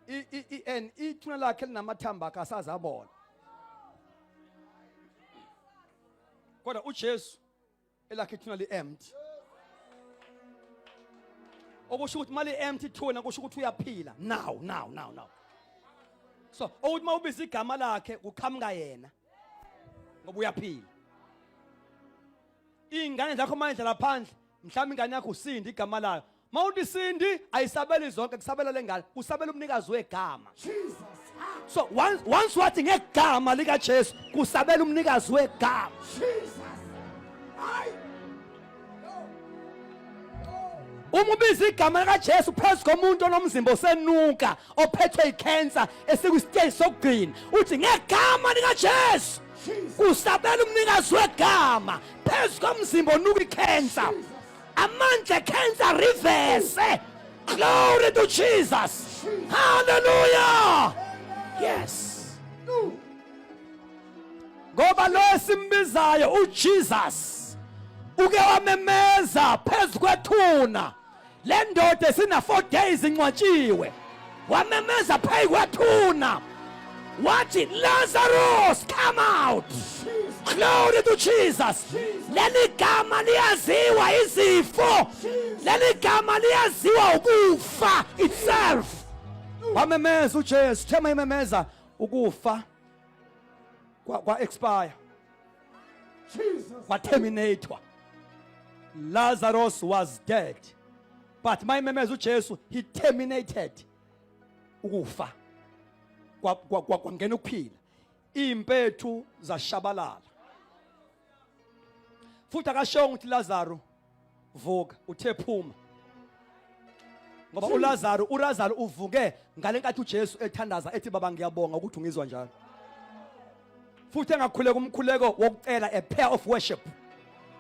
ithuna lakhe linamathambo akhe asazabona. Kodwa uJesu elakhe ithuna li empty. Okusho ukuthi mali empty ithuna kusho ukuthi uyaphila now now now now. So ukuthi mawubiza igama lakhe kuqhamuka yena ngoba uyaphila. Ingane zakho manje laphandle, mhlawumbe ingane yakho usindi igama layo. Mawuthi Sindi ayisabeli zonke kusabela lengane, kusabela umnikazi wegama. Jesus. Ah. So once wathi ngegama lika Jesu kusabela umnikazi wegama. Jesus. Hayi. Uma ubiza igama likaJesu phezu komuntu onomzimba osenuka ophethwe icancer esikwistage sokugcina uthi ngegama likaJesu kusabela umnikazi wegama phezu komzimba onuka icancer amandla ecancer reverse. Glory to Jesus. Hallelujah. Yes, ngoba lo esimbizayo uJesus uke wamemeza phezu kwethuna le ndoda esina 4 days incwatshiwe, wamemeza phezu kwethuna wathi, "Lazarus, come out." Glory to Jesus. Leli gama liyaziwa izifo, leli gama liyaziwa ukufa itself. Wamemeza uJesu, thema imemeza ukufa kwa expire. Jesus. Kwaterminatewa. Lazarus was dead, but mayimemeza uJesu he terminated ukufa, kwangena ukuphila, impethu zashabalala. Futhi akashongo ukuthi, "Lazaro, vuka," uthe, "Phuma," ngoba uLazaro uvuke ngalenkathi uJesu ethandaza ethi, "Baba, ngiyabonga ukuthi ungizwa njalo," futhi engakhuleka umkhuleko wokucela, a prayer of worship,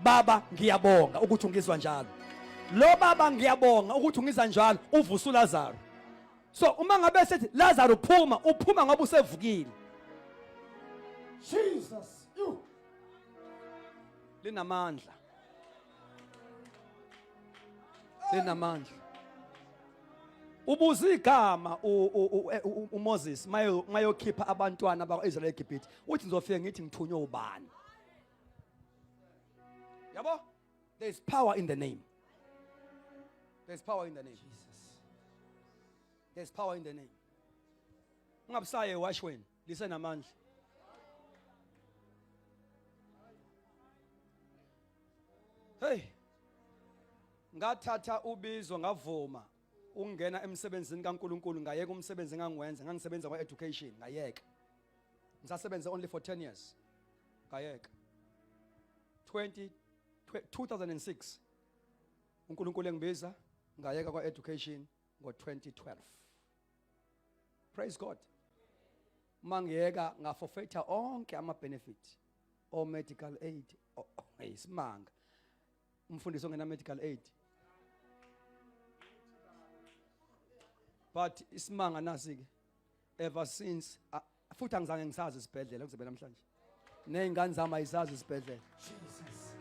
"Baba, ngiyabonga ukuthi ungizwa njalo." Lo "Baba, ngiyabonga ukuthi ungizwa njalo" uvusa uLazaro. So uma ngabe sethi, "Lazaro, phuma," uphuma ngoba usevukile. Jesus. You. Linamandla, linamandla. Ubuza igama uMoses mayokhipha abantwana bakwaIsrael eGibhithe, uthi, "Ngizofika ngithi ngithunywe ubani?" Yabo, there is power in the name. There is power in the name. Jesus, there is power in the name. Ungabusaye washweni, lisenamandla. Hey, ngathatha ubizo, ngavuma ukungena emsebenzini kaNkuluNkulu, ngayeka umsebenzi engangiwenza. Ngangisebenza kwa-education, ngayeka. Ngisasebenza only for 10 years, ngayeka 20 2006. uNkulunkulu engibiza, ngayeka kwa-education ngo-2012. Praise God. Mangiyeka ngaforfeita onke ama-benefit o-medical aid. Oh, hey, isimanga umfundisi ongena medical aid, but isimanga nasi ke, ever since futhi angizange ngisazi isibhedlela kuze namhlanje, nezingane zami ayisazi isibhedlela. Jesus.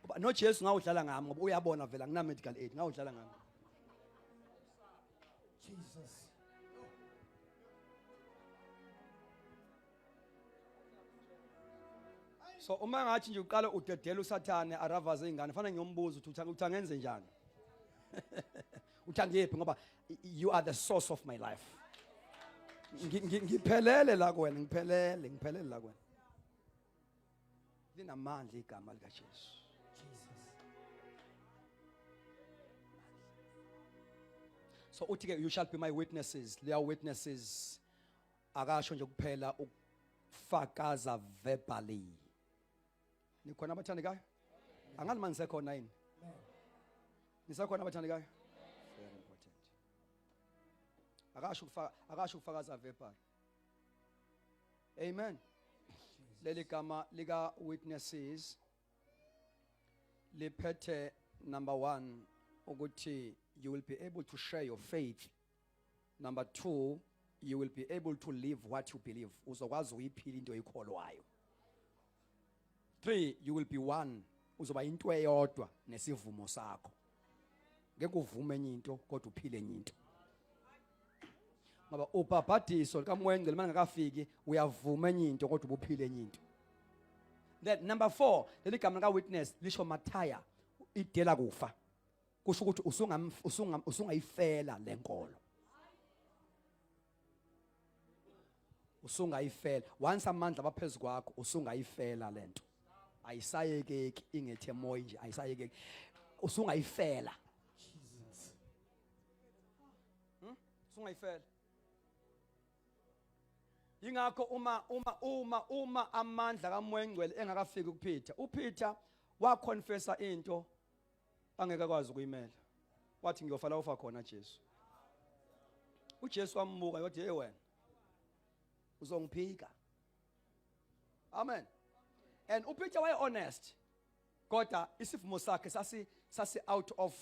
Ngoba noJesu ngawudlala ngami, ngoba uyabona vela ngina medical aid, ngawudlala ngami. Jesus. So uma ngathi nje uqala udedela uSathane aravaze ingane, fanele ngiyombuza ukuthi uthi angenze njani, uthi angiyephi, ngoba you are the source of my life. Ngiphelele la kuwena, ngiphelele, ngiphelele la kuwena. Linamandla igama likaJesu. Jesus. So uthi ke, "You shall be my witnesses." They are witnesses. Akasho nje kuphela ukufakaza verbally. Nikhona, abathandekayo? Angazi manje nisekhona yini? Nisekhona, abathandekayo? Very important. Akasho ukufakaza verbally. Amen. Leli gama lika witnesses liphethe number 1 ukuthi you will be able to share your faith. Number 2, you will be able to live what you believe. Uzokwazi ukuyiphila into oyikholwayo. 3, you will be one. Uzoba into eyodwa nesivumo sakho. Ngeke uvume enye into kodwa uphile enye into, ngoba ubhabhadiso likaMoya Ngcwele mangakafiki uyavuma enye into kodwa ubuphile enye into. Then number 4, leli gama lika witness lisho mathaya, idela kufa. Kusho ukuthi usungayifela lenkolo, usungayifela. Once amandla abaphezulu kwakho, usungayifela lento, ayisayekeki. Ingethe moya nje, ayisayekeki, usungayifela. Usungayifela. Ingakho uma uma uma uma amandla kaMoya Engcwele engakafiki kuPeter, uPeter waconfessa into angeke akwazi ukuyimela. Wathi ngiyofa la ufa khona Jesu. uJesu wambuka wathi hey wena uzongiphika. Amen. And uPeter waye honest. Kodwa isivumo sakhe sasi sasi out of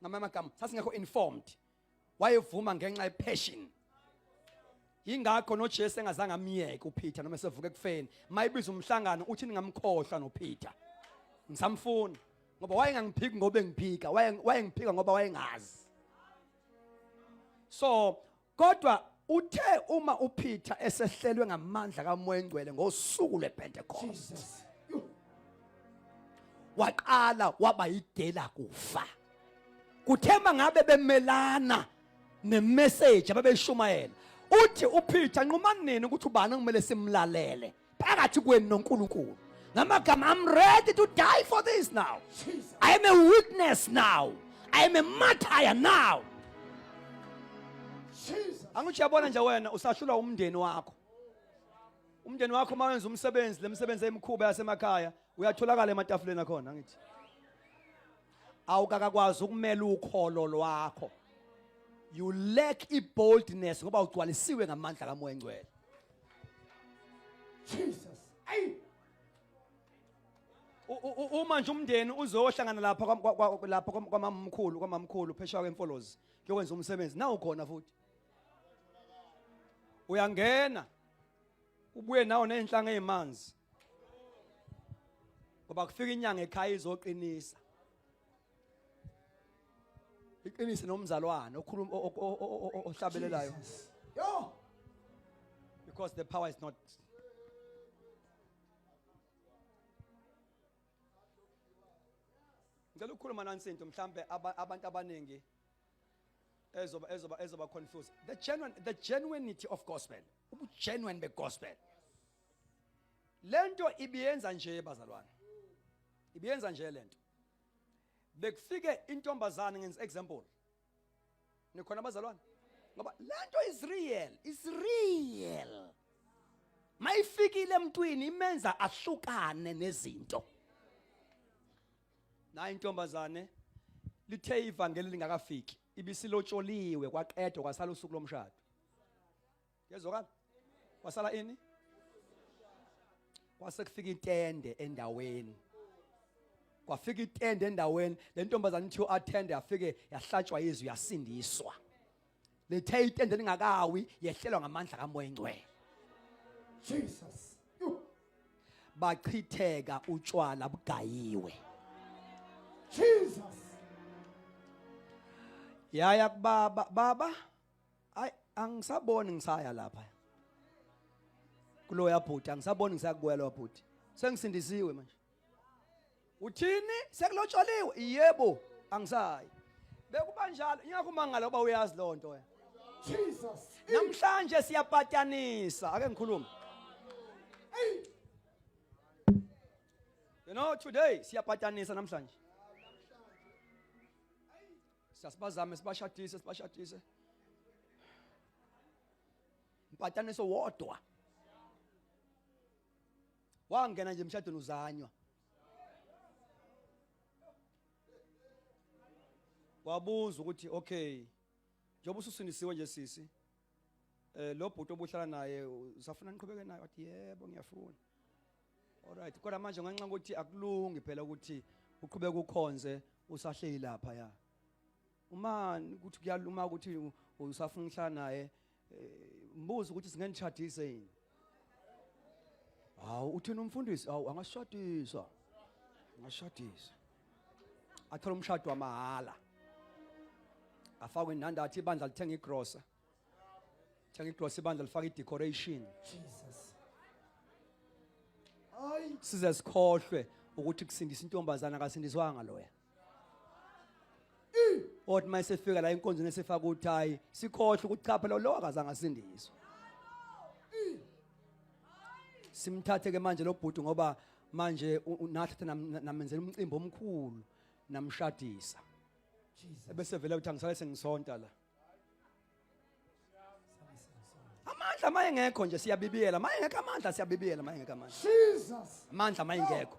ngamanye amagama sasingekho informed. Wayevuma ngenxa yepassion. Yingakho noJesu engazange amyeke uPeter noma esevuka ekufeni. Mayibiza umhlangano uthi ningamkhohlwa noPeter. Ngisamfuna ngoba wayengangiphiki ngoba engiphika, wayengiphika ngoba wayengazi. So kodwa uthe uma uPeter esehlelwe ngamandla kaMoya Engcwele ngosuku lwePentecost. Jesus. Waqala waba yidela kufa. Kuthe mangabe bemelana nemessage ababeyishumayela uthi uPeter nqumani nini ukuthi ubani okumele simlalele phakathi kwenu noNkulunkulu ngamagama I'm ready to die for this now. Jesus. I am a witness now. I am a martyr now. Jesus. Angithi uyabona nje wena usahlulwa umndeni wakho. Umndeni wakho uma wenza umsebenzi lemsebenzi emikhuba yasemakhaya uyatholakala ematafuleni akhona angithi. Awukakakwazi ukumela ukholo lwakho. You lack i-boldness ngoba ugcwalisiwe ngamandla kaMoya Engcwele. Jesus. Ay. Uma nje umndeni uzohlangana lapha lapha kwamamkhulu kwamamkhulu phesheya kwemfolozi kuyokwenza umsebenzi nawu khona futhi uyangena ubuye nawo nezinhlanga ezimanzi ngoba kufika inyanga ekhaya izoqinisa iqinise nomzalwane okhuluma ohlabelelayo. Yo. Because the power is not. Ngicela ukukhuluma nansi into mhlambe abantu abaningi ezoba ezoba ezoba confused. The genuinity of gospel. Ubu genuine be gospel. Lento ibiyenza nje bazalwane. Ibiyenza nje lento. Bekufike intombazane ngenza example. Nikhona bazalwane? Ngoba lento is real, is real. Mayifikile emntwini imenza ahlukane nezinto. Nayi intombazane lithe ivangeli lingakafiki ibisilotsholiwe kwaqedwa kwasala usuku lomshado. Yezwakala? Kwasala ini? Kwase kufika itende endaweni. Kwafika itende endaweni, le ntombazane ithi attend yafike yahlatshwa izwi yasindiswa. Lethe itende lingakawi yehlelwa ngamandla kaMoya Engcwele. Jesus. Bachitheka utshwala bugayiwe. Jesus. Yaya kubaba, baba ay angisaboni ngisaya lapha. Kuloya bhuti angisaboni ngisakubuya loya bhuti. Sengisindisiwe manje. Uthini? Sekulotsholiwe? Yebo, angisayi. Bekuba njalo, ingakho umangala uba uyazi lonto nto wena. Jesus. Namhlanje siyapatanisa, ake ngikhulume. You know today siyapatanisa namhlanje. Siyasibazame sibashadise sibashadise. Mpataniso wodwa. Wangena nje emshadweni uzanywa. Wabuza ukuthi okay njengoba ususindisiwe nje sisi lo bhuti obuhlala naye usafuna niqhubeke naye? Wathi yebo ngiyafuna. Alright, kodwa manje ngenxa ukuthi akulungi phela ukuthi uqhubeke ukhonze usahleli lapha ya. Uma ukuthi kuyaluma ukuthi usafuna ukuhlala naye mbuzo ukuthi singenishadise yini? Hawu uthini umfundisi? Hawu angashadisa. Angashadisa. Athola umshado wamahala. Afakwe indandatho ibandla lithenga igrosa. Thenga igrosa ibandla lifaka idecoration. Jesus. Ay. Size sikhohlwe ukuthi kusindisa intombazana akasindiswanga loya. Othi mayesefika la enkonzweni esefaka uthayi sikhohlwe ukuthi cha phela lo akazange asindiswe. Simthathe ke manje lo bhuti ngoba manje nathi namenzela umcimbi omkhulu namshadisa. Jesus. Ebese vele uthi angisale sengisonta la. Amandla mayengekho nje siyabibiyela, mayengekho amandla siyabibiyela, mayengekho amandla. Jesus. Amandla mayengekho.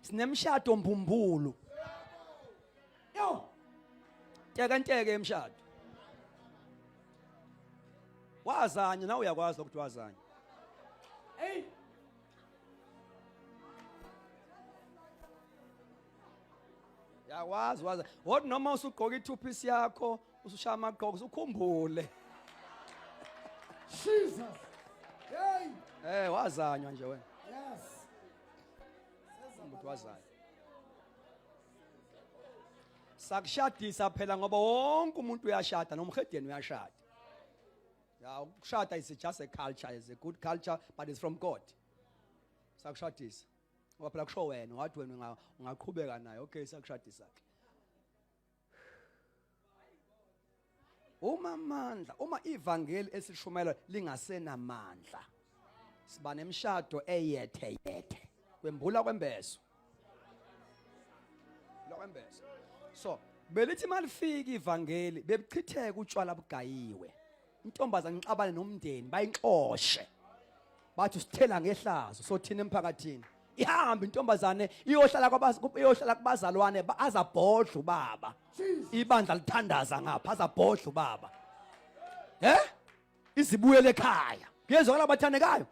Sinemshado mbumbulu. Yo. Teka nteke emshado. Wazanya nawe uyakwazi ukuthi wazanya. Hey. Yakwazi waza. Wothi noma usugqoka i-two piece yakho, usushaya amagqoko, ukhumbule. Jesus. Hey. Eh wazanywa nje wena. Yes. Umuntu wazanywa. Sakushadisa phela ngoba wonke umuntu uyashada nomhedeni uyashada. Ya ukushada is just a culture, is a good culture but it's from God. Sakushadisa. Ngoba phela kusho wena wathi wena ungaqhubeka naye. Okay sakushadisa ke. Uma amandla, uma ivangeli esishumela lingasenamandla. Siba nemshado eyethe yethe. Kwembula kwembeso. Lokwembeso. So, belithi malifika ivangeli bebuchitheka utshwala bugayiwe. Intombazane ixabane nomndeni bayinxoshe. Bathi usithela ngehlazo sothina emphakathini. Ihambe intombazane iyohlala iyohlala kubazalwane azabhodla ubaba. Ibandla lithandaza ngapha azabhodla ubaba. Eh? Izibuyele ekhaya. Kuyezwakala bathandekayo.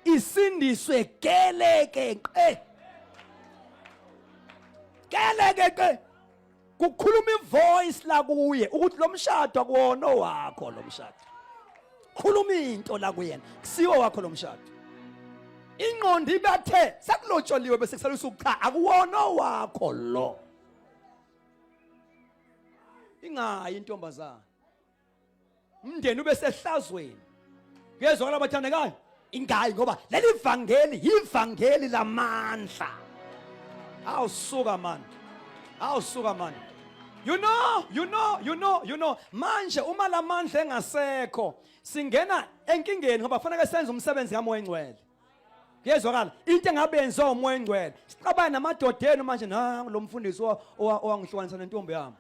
Isindiswe geleke qe. Geleke qe. Kukhuluma ivoice la kuye ukuthi lo mshado akuwona owakho lo mshado. Khuluma into la kuyena. Kusiwo wakho lo mshado. Ingqondo ibathe sekulotsholiwe bese kusala usuku cha akuwona owakho lo. Ingayi intombazana. Umndeni ube sehlazweni. Kuyezwakala bathandekayo? Ingayi ngoba leli vangeli yivangeli lamandla. Awusuka man. Awusuka man. You know, you know, you know, you know. Manje uma lamandla engasekho, singena enkingeni ngoba kufanele senze umsebenzi kaMoya Engcwele. Kuyezwakala into engabe yenziwa uMoya Engcwele. Sixabane namadoda enu manje nangu lo mfundisi owangihlukanisa nentombi yami.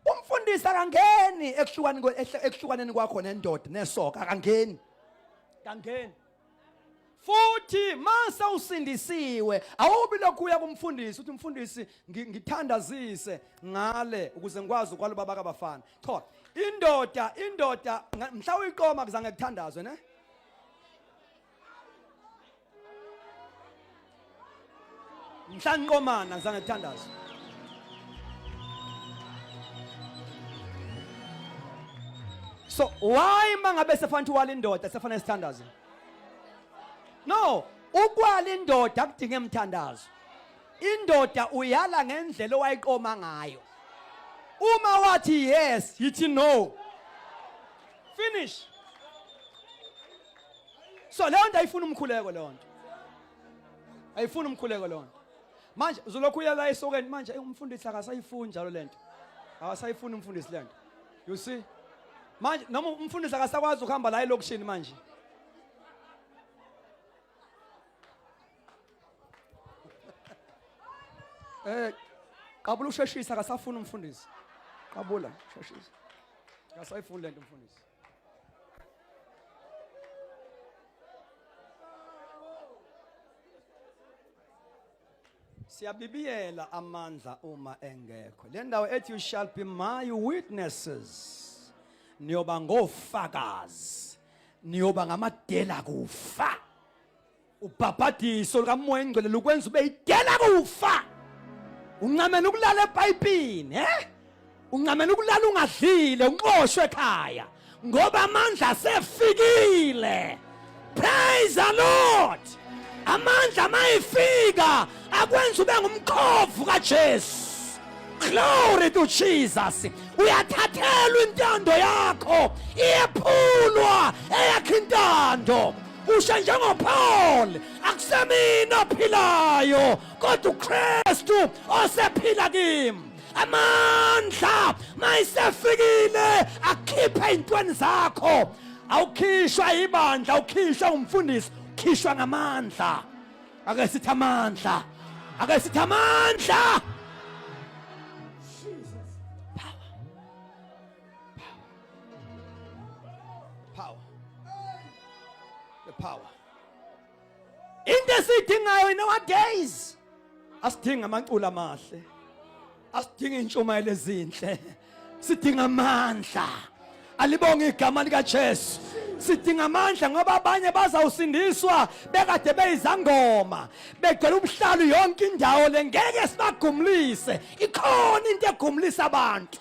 Umfundisi akangeni ekuhlukani ekuhlukaneni kwakho nendoda nesoka akangeni. Kangeni. Futhi mase usindisiwe awubi lokhu uya kumfundisi uthi umfundisi ngithandazise ngale ukuze ngikwazi ukwala ubaba kabafana. Cha indoda indoda mhla uyiqoma kuzange kuthandazwe ne? Mhla nqomana ngizange kuthandaze. So why mangabe sefanele wala indoda sefanele sithandaze? No, ukwala indoda akudinge emthandazo. Indoda uyala ngendlela owayiqoma ngayo. Uma wathi yes, yithi no. Finish. So leyo nto ayifuni umkhuleko leyo nto. Ayifuni umkhuleko leyo nto. Manje uzolokhu uya la esokeni manje umfundisi akasayifuni njalo lento. Akasayifuni umfundisi lento. You see? Manje noma umfundisi akasakwazi ukuhamba la elokishini manje. Eh qabula usheshisa akasafuni umfundisi. Qabula usheshisa. Akasayifuni lento umfundisi. Siyabibiyela amandla uma engekho. Le ndawo ethi you shall be my witnesses. Niyoba ngofakazi. Niyoba ngamadela kufa. Ubhabhadiso lukaMoya Engcwele lukwenza ube idela kufa. Uncamela ukulala epayipini, eh? Uncamela ukulala ungadlile, unxoshwe ekhaya ngoba amandla asefikile. Praise the Lord. Amandla mayifika akwenza ube ngumkhovu kaJesu. Glory to Jesus. Uyathathelwa intando yakho, iyephulwa eyakho intando. Usho njengoPaul, akusemina ophilayo kodwa uKristu osephila kimi. Amandla mayisefikile akhiphe intweni zakho. Awukhishwa ibandla, awukhishwa umfundisi, ukhishwa ngamandla. Ake sithi amandla. Ake sithi amandla. Jesus. Power. Esiyidingayo in our days, asidinga amaculo amahle, asidinga intshumayelo ezinhle, sidinga amandla. Alibonge igama likaJesu. Sidinga amandla ngoba abanye bazawusindiswa bekade beyizangoma, begcwele ubuhlalu yonke indawo le, ngeke sibagumlise. Ikhona into egumlisa abantu,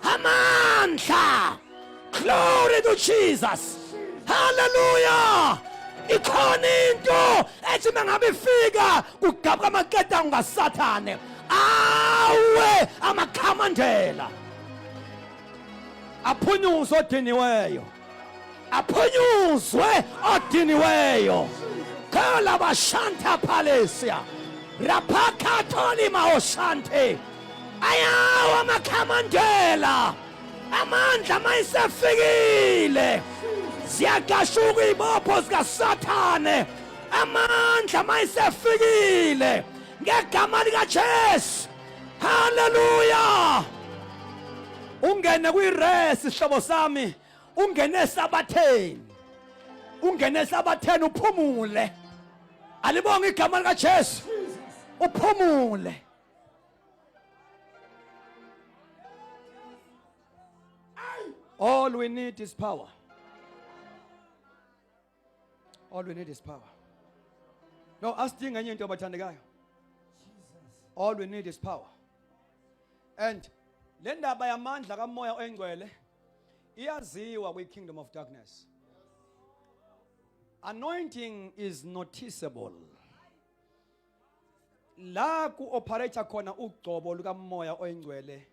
amandla. Glory to Jesus, hallelujah. Ikhona into ethi mangabe ifika kugabuka amaketango kaSathane, awe amakhamandela, aphunyuzwe odiniweyo, aphunyuzwe odiniweyo. Kala bashanta palesia rapakatholi maoshante, ayawa amakhamandela. Amandla mayisefikile, ziyagashuka izibopho zikaSathane. Amandla mayisefikile ngegama likaJesu, haleluya. Ungene kwi-rest, sihlobo sami, ungene esabatheni, ungene esabatheni, uphumule. Alibonge igama likaJesu, uphumule. All we need is power. All we need is power. No, asidinga enye into, abathandekayo. All we need is power. And le ndaba yamandla kaMoya oyiNgcwele iyaziwa kwi kingdom of darkness. Anointing is noticeable. La ku-operate khona ugcobo lukaMoya oyiNgcwele,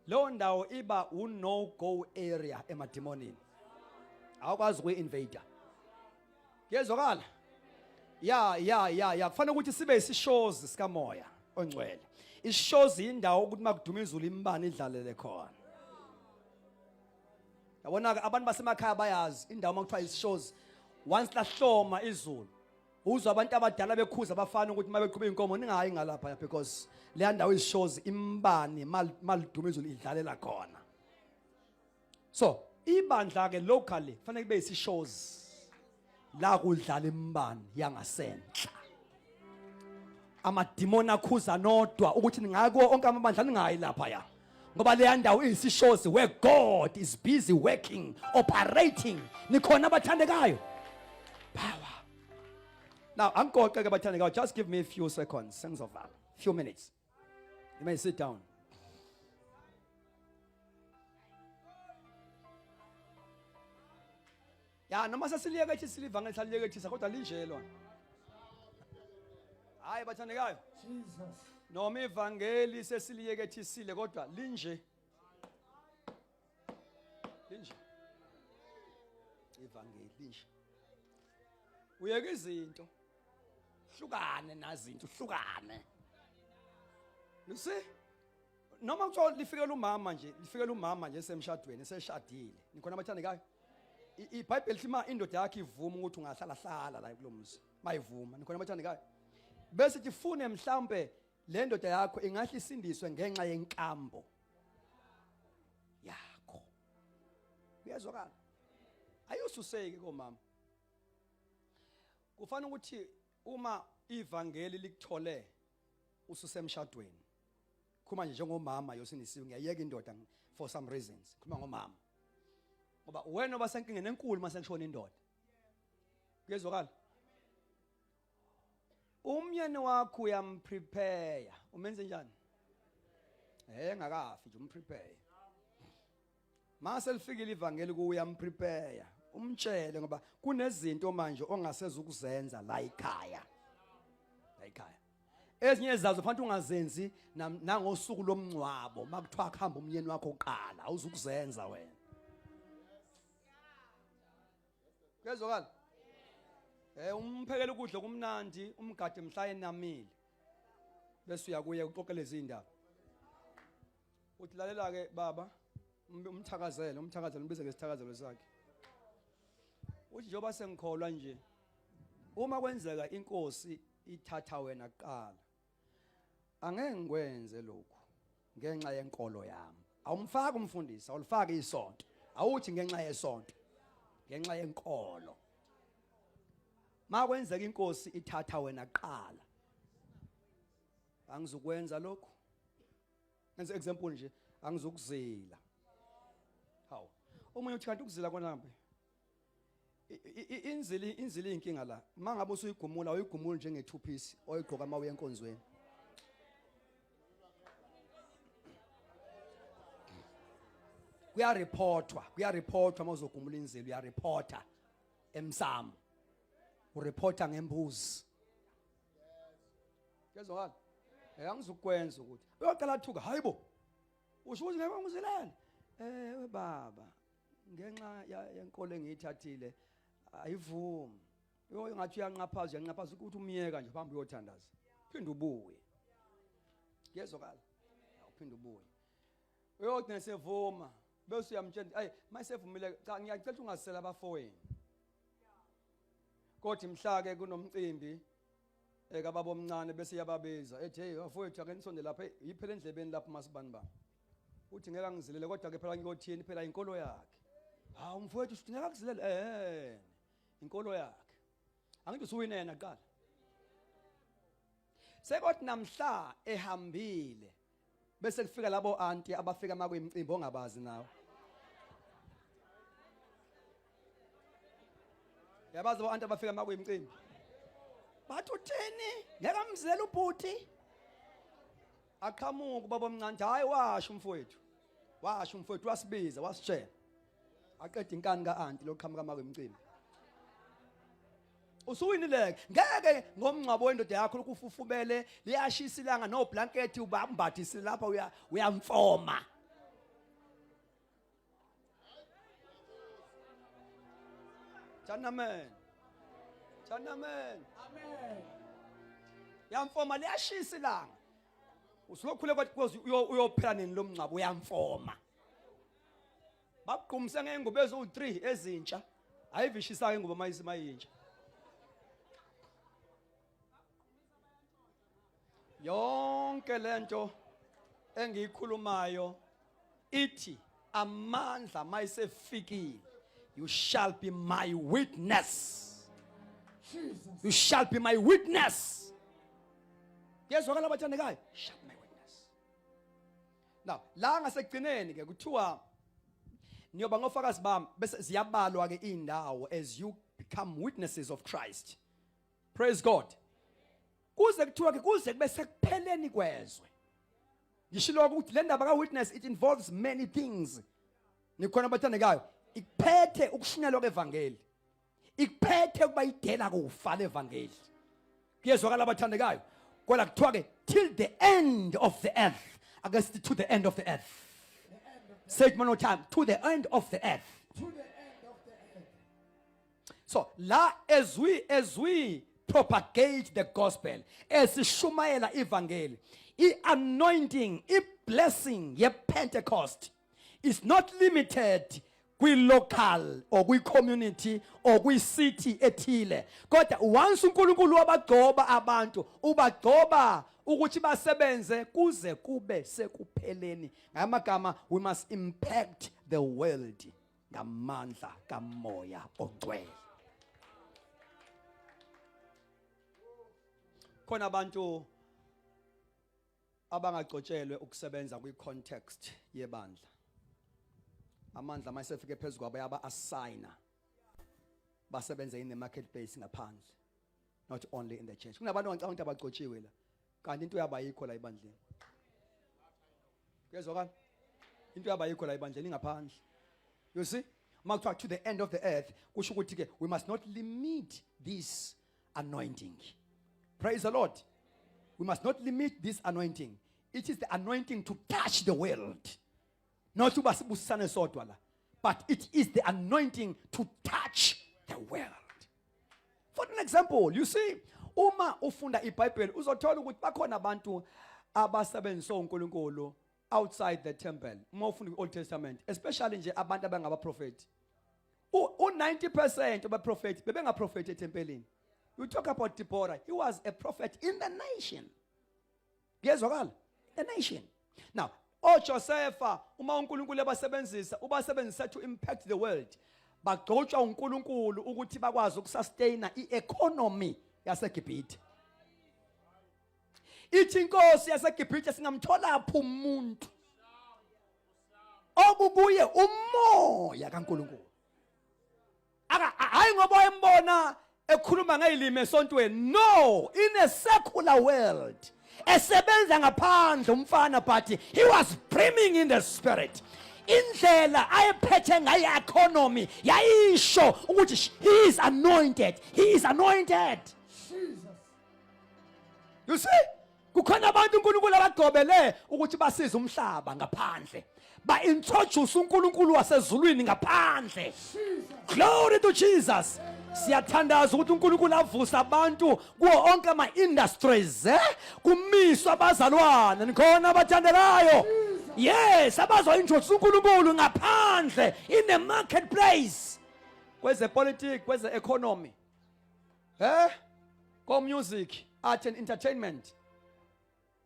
leyo ndawo iba u-no go area emadimonini, awukwazi ukuyi-invader. Kuyezwakala? Ya ya ya ya, kufanele ukuthi sibe isishozi sikaMoya oNgcwele. Isishozi indawo ukuthi makuduma izulu imbani idlalele khona. Yabona-ke, abantu basemakhaya bayazi indawo makuthiwa isishozi. Once lahloma izulu, uzwa abantu abadala bekhuza abafana ukuthi uma beqhuba iy'nkomo ningayi ngalapha, because leya ndawo isishozi, imbani maliduma izulu idlalela khona. So ibandla-ke locally kufanele kube isishozi la kudlala imbani yangasenhla. Amadimoni akhuza nodwa ukuthi ningako onke amabandla, ningayi lapha ya, ngoba leya ndawo iyisishozi where God is busy working, operating. Nikhona, abathandekayo? Power. Now angigoqe ke, bathandekayo. Just give me a few seconds, sengizovala, few minutes. You may sit down. Ya, noma sesiliyekethisa ilivangeli, saliyekethisa, kodwa linje lona. Hayi, bathandekayo. Jesus. Noma ivangeli sesiliyekethisile, kodwa linje, linje ivangeli, linje. Uyeke izinto, hlukane nazinto, hlukane. You see, noma kuthiwa lifikela umama nje, lifikela umama nje esemshadweni, eseshadile. Nikhona, abathandekayo? IBhayibheli lithi ma indoda yakho ivuma ukuthi ungahlala hlala la kulo muzi, mayivuma. Nikhona, abathandekayo? Bese tifune mhlambe le ndoda yakho ingahle isindiswe ngenxa yenkambo yakho. Kuyezwakala? Ayususeki komama. Kufanele ukuthi uma ivangeli likuthole ususemshadweni, khuluma nje njengomama yosindisiwe, ngiyayeka indoda for some reasons, khuluma ngomama, ngoba wena oba senkingeni enkulu mase kushona indoda. Kuyezwakala? Umyeni wakho uyamprepare. Umenze njani? Engakafi nje, umprepare. Mase lifikile ivangeli kuwe, uyamprepare, umtshele, ngoba kunezinto manje ongaseza ukuzenza la ekhaya, la ekhaya. Ezinye zazo fanele ungazenzi nangosuku lomngcwabo, makuthiwa kuhamba umyeni wakho uqala, awuzukuzenza wena. Kuyezwakala? Umphekela ukudla kumnandi, umgade mhla enamile, bese uyakuye uxoxele izindaba, uthi, "Lalela ke baba." Umthakazele, umthakazele, umbize ngesithakazelo sakhe, uthi, "Njengoba sengikholwa nje, uma kwenzeka inkosi ithatha wena kuqala, angeke ngikwenze lokhu ngenxa yenkolo yami." Awumfaki umfundisi, awulifaki isonto, awuthi ngenxa yesonto, ngenxa yenkolo. Makwenzeka inkosi ithatha wena kuqala. Angizukwenza lokhu. Ngenze example nje, angizukuzila. Hawu. Omunye uthi kanti ukuzila kona mbe. Inzili inzili inkinga la. Mangabe usuyigumula uyigumula njenge two piece oyigqoka mawuye enkonzweni. Kuyareportwa, kuyareportwa mawuzogumula inzilo uyareporta emsamo. Ureporta ngembuzi. Kezwakala? Eh angizukwenza ukuthi. Uyoqala athuka, hayibo. Usho ukuthi ngeke ngizilele. Eh we baba, ngenxa yenkolo engiyithathile ayivumi. Uyo ngathi uyanqaphaza, uyanqaphaza ukuthi umyeka nje phambi uyothandaza. Phinde ubuye. Kuyezwakala? Uphinde ubuye. Uyogcina sevuma bese uyamtshela ayi mayisevumile cha ngiyacela ungasela abafowenu. Kodwa mhla ke kunomcimbi ekababa omncane bese yababiza ethi hey bafowethu ake nisonde lapha yiphela endlebeni lapho masibani bani. Uthi ngeke angizilele kodwa ke phela ngiyothini phela inkolo yakhe. Hawu mfowethu uthi ngeke akuzilele eh inkolo yakhe. Angithi usuwine yena kuqala. Sekothi namhla ehambile bese kufika labo anti abafika makuyimcimbi ongabazi nawe. Yabazi bo anti abafika makuyimcimbi. Bathi uthini? Ngeke amzilele ubhuti. Aqhamuka ubaba omncane hayi washo umfowethu. Washo umfowethu wasibiza wasitshela. Aqeda inkani ka-anti loqhamuka makuyimcimbi. Usuwinileke ngeke ngomngcwabo wendoda yakho lokufufubele liyashisa ilanga no blanket ubambathise lapha uya uyamfoma. Thani amen. Thani amen. Amen. Yamfoma liyashisa ilanga. Usulokhule kwathi uyophela nini lo mngcwabo uyamfoma. Bagqumise ngengubo eziwu3 ezintsha. Ayivishisa ingubo mayisintsha. Yonke lento engiyikhulumayo ithi amandla mayisefikile you shall be my witness. Jesus. You shall be my witness. Kuyezwakala abathandekayo? Shall be my witness. Now, la ngasekugcineni ke kuthiwa niyoba ngofakazi bami bese ziyabalwa ke indawo as you become witnesses of Christ. Praise God. Kuze kuthiwa ke kuze kube sekupheleni kwezwe. Ngishilo ukuthi le ndaba ka witness it involves many things. Nikhona abathandekayo ikuphethe ukushunyelwa kwevangeli. Ikuphethe ukuba idela kufa levangeli. Kuyezwakala abathandekayo. Kodwa kuthiwa ke till the end of the earth. Ake sithi to the end of the earth. Say it one more time to the end of the earth. To the end of the earth. So la as we propagate the gospel, esishumayela ivangeli, i-anointing, i-blessing ye-Pentecost is not limited kwi-local or kwi-community or kwi-city ethile, kodwa once uNkulunkulu wabagcoba abantu, ubagcoba ukuthi basebenze kuze kube sekupheleni. Ngamagama, we must impact the world ngamandla kaMoya oNgcwele. Khona abantu abangagcotshelwe ukusebenza kwi-context yebandla. Amandla mayesefike phezu kwabo yaba assigna basebenze in the marketplace ngaphandle, not only in the church. Kunabantu angicabanga ukuthi abagcotshiwe la, kanti into yaba yikho la ebandleni. Kuyezwakala? Into yaba yikho la ebandleni, ingaphandle. You see, makuthiwa to the end of the earth, kusho ukuthi ke we must not limit this anointing. Praise the Lord. We must not limit this anointing. It is the anointing to touch the world, not uba sibusisane sodwa la, but it is the anointing to touch the world. For an example, you see, uma ufunda iBhayibheli uzothola ukuthi bakhona abantu abasebenzisa uNkulunkulu outside the temple. Uma ufunda iOld Testament, especially nje abantu abangabaprofeti, u90% abaprofeti bebengaprofeti ethempelini. You talk about Deborah, he was a prophet in the nation. Kuyezwakala? The nation. Now, oJosepha, uma uNkulunkulu ebasebenzisa, ubasebenzisa to impact the world. Bagcotshwa uNkulunkulu ukuthi bakwazi ukusustaina ieconomy yaseGibhithe. Ithi inkosi yaseGibhithe singamthola phi umuntu okukuye umoya kaNkulunkulu. Aka hayi ngoba wayembona ekhuluma ngezilimi esontweni. No, in a secular world esebenza ngaphandle umfana, but he was brimming in the spirit. Indlela ayephethe ngayo economy yayisho ukuthi he is anointed, he is anointed. Jesus. You see, kukhona abantu uNkulunkulu abagcobele ukuthi basize umhlaba ngaphandle, ba-introduce uNkulunkulu wasezulwini ngaphandle. Glory to Jesus. Siyathandaza ukuthi uNkulunkulu avuse abantu kuwo onke ama-industries, kumiswe abazalwane, nikhona abathandekayo? Yes, abazo-introduce uNkulunkulu ngaphandle in the marketplace, kwezepolitiki, kweze-economy, ko-music, art and entertainment,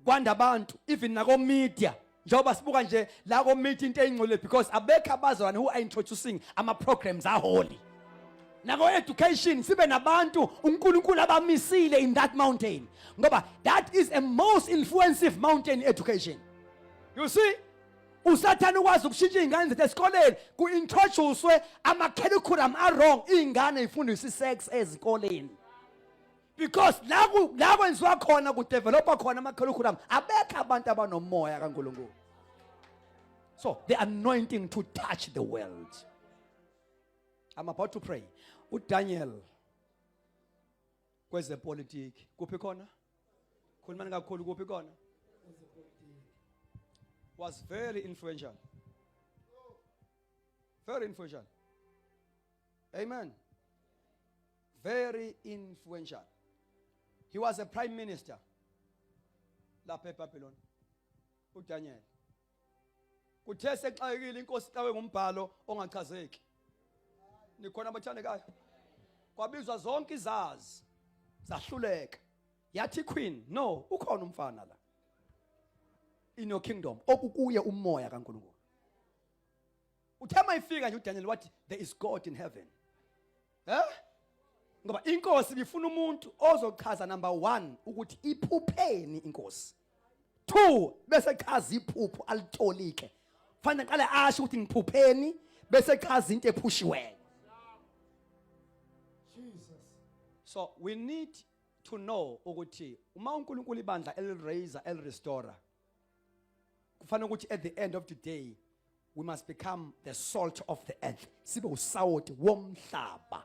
kwanda abantu, even nako media, njengoba sibuka nje la ko media into eyingcwele, because abekho abazalwane who are introducing ama programs aholi. Nako education sibe nabantu uNkulunkulu abamisile in that mountain, ngoba that is a most influencing mountain, education. You see, usathane ukwazi ukushintsha iy'ngane zethu esikoleni, ku-introducwe ama-curriculum a-wrong, iy'ngane y'fundiswe i-sex ezikoleni, because la kwenziwa khona, kudevelopa khona ama-curriculum, abekho abantu abanomoya kaNkulunkulu. So the anointing to touch the world. I'm about to pray. UDaniel kwezepolitiki, kuphi khona? Khulumani kakhulu, kuphi khona? Was very influential, very influential. Amen. Very influential. He was a prime minister lapha eBabylon uDaniel. Kuthe sexakekile inkosi, xawe ngumbhalo ongachazeki, nikhona abathandekayo? Kwabizwa zonke izazi, zahluleka. Yathi queen, no, ukhona umfana la in your kingdom okukuye umoya kaNkulunkulu. Uthe mayifika nje uDaniel wathi, "There is God in heaven." Ngoba inkosi ibifuna umuntu ozochaza, number 1, ukuthi iphupheni inkosi, 2, bese chaza iphupho alitolike. Fanele qale asho ukuthi ngiphupheni, bese chaza into ephushiweyo. Jesus. So we need to know ukuthi uma uNkulunkulu ibandla eliraise, elirestore, kufanele ukuthi at the end of the day we must become the salt of the earth, sibe usawoti womhlaba,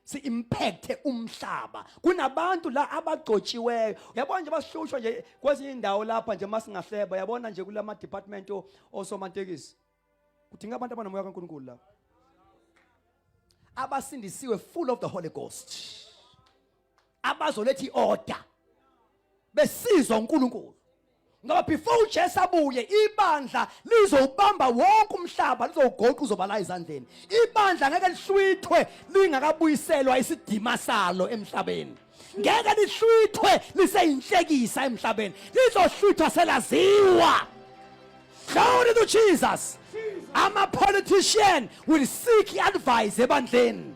si-impacte umhlaba. Kunabantu la abagcotshiweyo, uyabona nje, basihlushwa nje kwezinye indawo lapha nje, masingahleba, uyabona nje kulama department osomatekisi, kudinga abantu abanomoya kaNkulunkulu la, abasindisiwe, full of the Holy Ghost, abazoletha iorder besizwa uNkulunkulu, ngoba before uJesu abuye ibandla lizowubamba wonke umhlaba, lizowugoqa, uzoba la ezandleni. Ibandla ngeke lihlwithwe lingakabuyiselwa isidima salo emhlabeni, ngeke lihlwithwe liseyinhlekisa emhlabeni, lizohlwithwa selaziwa. Glory to Jesus. Ama politician will seek advice ebandleni.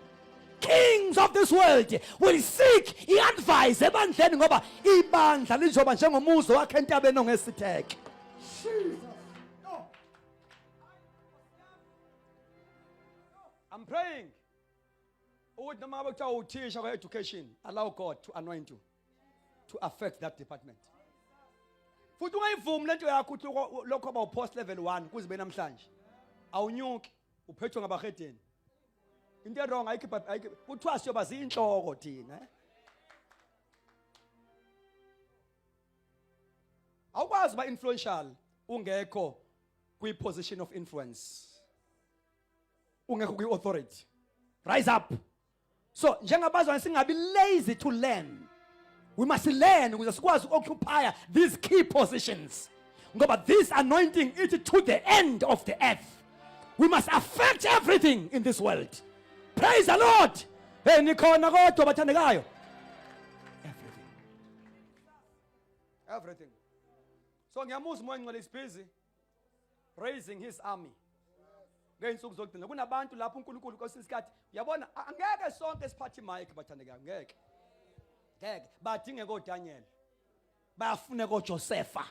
Kings of this world will seek i-advice ebandleni, ngoba ibandla lizoba njengomuzi wakhe entabeni ongesitheke. Jesus. No. I'm praying ukuthi noma ngabe kuthiwa uthisha kwa-education, allow God to anoint you to affect that department. Futhi ungayivumi lento yakho ukuthi lokho aba upost level 1 kuze be namhlanje awunyuki, uphethwe ngabahedeni. Into wrong ayikho, ayikho. Kuthiwa siyoba zinhloko thina, eh? Awukwazi uba influential ungekho kwi-position of influence, ungekho kwi-authority. Rise up. So njengabazalwane singabi lazy to learn. We must learn ukuze sikwazi uku-occupy these key positions, ngoba this anointing is to the end of the earth. We must affect everything in this world. Praise the Lord. Hey, nikhona kodwa bathandekayo? Everything, everything. So ngiyamuzwa uMoya Ngcwele is busy raising his army. Ngeyinsuku zokugcina kunabantu lapho uNkulunkulu kwesinye isikhathi uyabona angeke sonke siphathe imic bathandekayo, ngeke. Ngeke badinge koDaniel. Bayafuna koJosepha.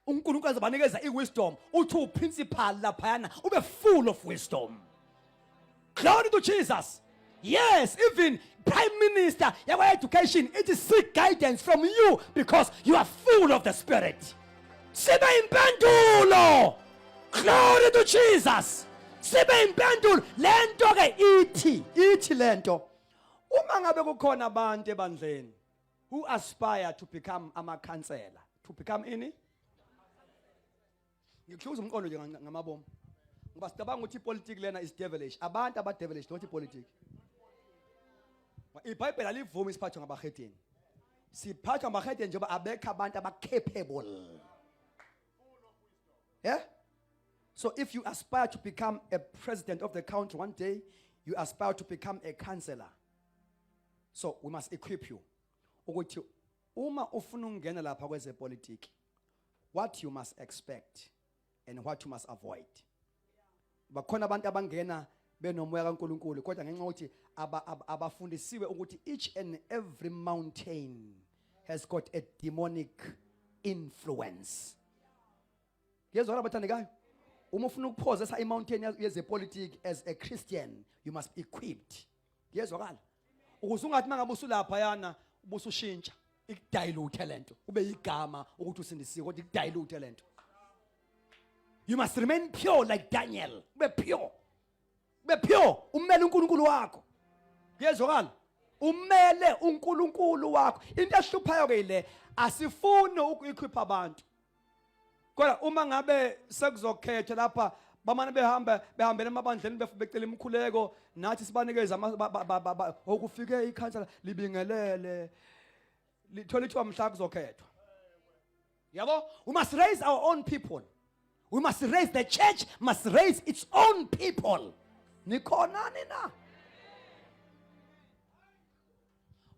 uNkulunkulu azobanikeza iwisdom, uthi uprincipal laphayana ube full of wisdom. Glory to Jesus. Yes, even prime minister yakwa education it is seek guidance from you because you are full of the spirit. Sibe impendulo. Glory to Jesus. Sibe impendulo lento ke ithi lento. Uma ngabe kukhona abantu ebandleni who aspire to become amakhansela, to become ini? Ngikuhluza umqondo nje ngamabomu. Ngoba sicabanga ukuthi ipolitiki lena is devilish. Abantu aba devilish not ipolitiki. IBhayibheli alivumi isiphathwe ngabahedeni. Siphathwa ngabahedeni njengoba abekho abantu abacapable. Yeah? So if you aspire to become a president of the country one day, you aspire to become a councillor. So we must equip you. Ukuthi uma ufuna ukungena lapha kwezepolitiki, what you must expect and what you must avoid. Bakhona abantu abangena benomoya kaNkuluNkulu kodwa ngenxa yokuthi abafundisiwe ukuthi each and every mountain has got a demonic influence. Ngiyezwa abathandekayo. Uma ufuna ukuphozesa imountain yezepolitiki as a Christian, you must be equipped. Ngiyezwakala. Ukuze ungathi mangabe usulapha yana ubusushintsha ikudilute lento. Ube igama ukuthi usindisiwe kodwa ikudilute lento. You must remain pure like Daniel. Ube pure. Ube pure, umele uNkulunkulu wakho. Kuyezwakala? Umele uNkulunkulu wakho. Into ehluphayo ke ile asifuni ukuequip abantu. Kodwa uma ngabe sekuzokhethwa lapha bamane behamba behambela emabandleni becela imikhuleko nathi sibanikeze okufike ikhansela libingelele lithola ithiwa mhla kuzokhethwa. Yabo, we must raise our own people. We must raise the church must raise its own people. Nikhona nina?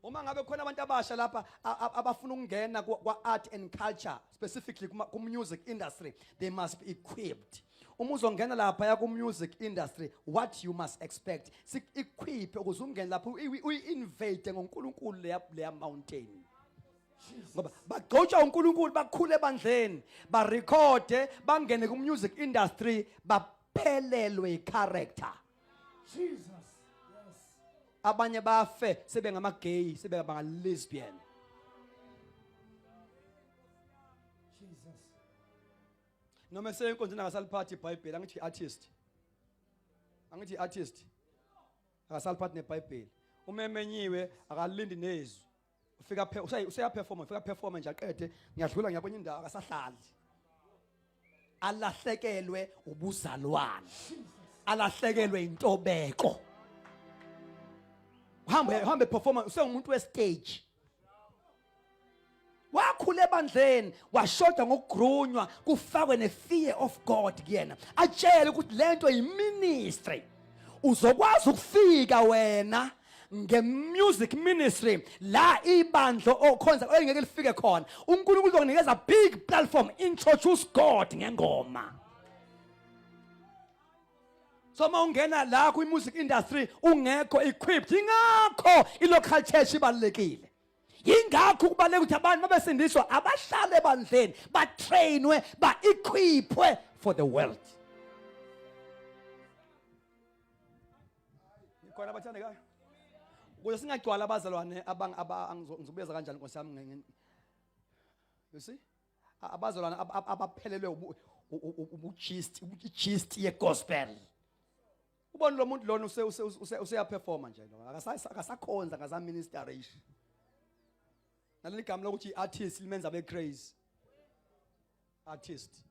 Uma ngabe khona abantu abasha lapha abafuna ukungena kwa art and culture specifically ku music industry, they must be equipped. Uma uzongena lapha ya ku music industry, what you must expect, sik equip ukuze ungene lapha uyi invade ngoNkulunkulu leya mountain. Ngoba bagcotshwa uNkulunkulu bakhule ebandleni, barekhode, bangene ku music industry, baphelelwe character. Jesus. Yes. Abanye bafe sebengama gay, sebengama lesbian. Jesus. Noma esenkonzweni akasaliphathi iBhayibheli, angithi artist. Angithi artist. Akasaliphathi neBhayibheli. Uma emenyiwe akalindi nezwi. Ufika useyaperforma, ufika performa nje aqede, ngiyadlula ngiyakwenye indawo akasahlali. Alahlekelwe ubuzalwane. Alahlekelwe intobeko. Uhambe uhambe performa usengumuntu westage. Wakhula ebandleni washoda ngokugrunywa kufakwe ne-fear of God kuyena, atshele ukuthi lento yi-ministry. Uzokwazi ukufika wena nge-music ministry la ibandla okhonza engeke lifike khona. uNkulunkulu uzokunikeza big platform, introduce God ngengoma. So uma ungena la kwi-music industry ungekho equipped, ingakho i-local church ibalulekile. Yingakho kubaluleka ukuthi abantu babesindiswa abahlale ebandleni, batrainwe, ba-equipwe for the world. Nikhona abathandekayo? Ukuze singagcwala abazalwane ngizobuyeza kanjani Nkosi yami? You see? Abazalwane abaphelelwe ubugist, gist ye-gospel. Ubona lo muntu lona useyaperforma nje lo. Akasakhonza akasaministerish. Naleli gama lokuthi i-artist limenza abe crazy. Artist.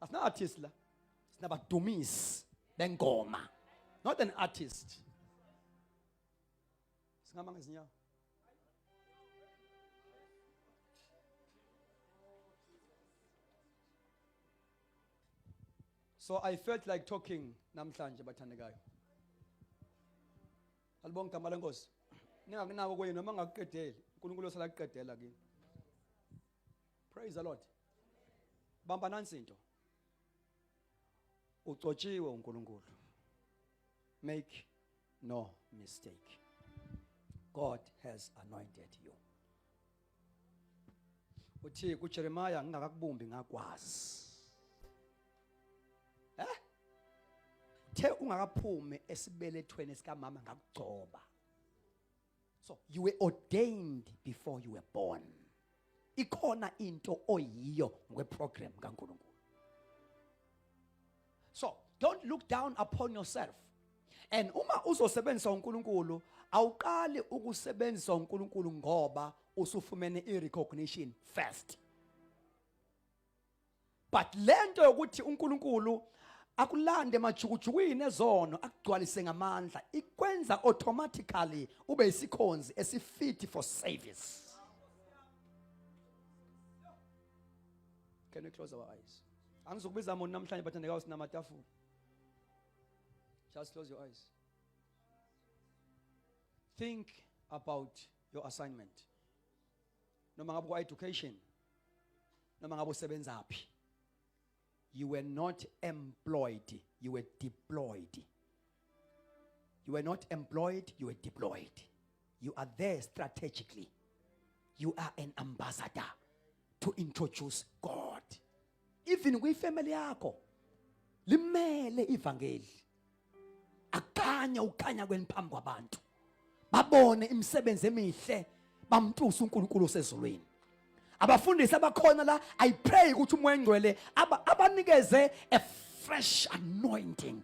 Asina artist la. Sinabadumisi bengoma. Not an artist. Singama ngezinyawo. So I felt like talking namhlanje bathandekayo. Alibonge igama lenkosi. Ningakunako kuyini noma ngakuqedeli. uNkulunkulu osala kuqedela kini. Praise the Lord. Bamba nansi into. Ucotshiwe uNkulunkulu. Make no mistake. God has anointed you. Uthi kuJeremiah ngingakakubumbi ngakwazi. Eh? Uthe ungakaphumi esibelethweni sikamama ngakugcoba. So you were ordained before you were born. Ikhona into oyiyo ngokweprogram kaNkulunkulu. So don't look down upon yourself. And uma uzosebenzisa uNkulunkulu awuqali ukusebenzisa uNkulunkulu ngoba usufumene irecognition first. But lento yokuthi uNkulunkulu akulande emajukujukwini ezono akugcwalise ngamandla ikwenza automatically ube isikhonzi esifit for service. Can we close our eyes? Angizokubiza muntu namhlanje bathandekayo sinamatafula. Just close your eyes. Think about your assignment. Noma ngabe ku-education, noma ngabe usebenzaphi. You were not employed, you were deployed. You were not employed, you were deployed. You are there strategically. You are an ambassador to introduce God. Even kwifamily yakho limele ivangeli. Akanya ukhanya kweni phambi kwabantu. Babone imisebenzi emihle bamtusa uNkulunkulu osezulwini. Abafundisi abakhona la I pray ukuthi uMoya Ngcwele abanikeze a fresh anointing.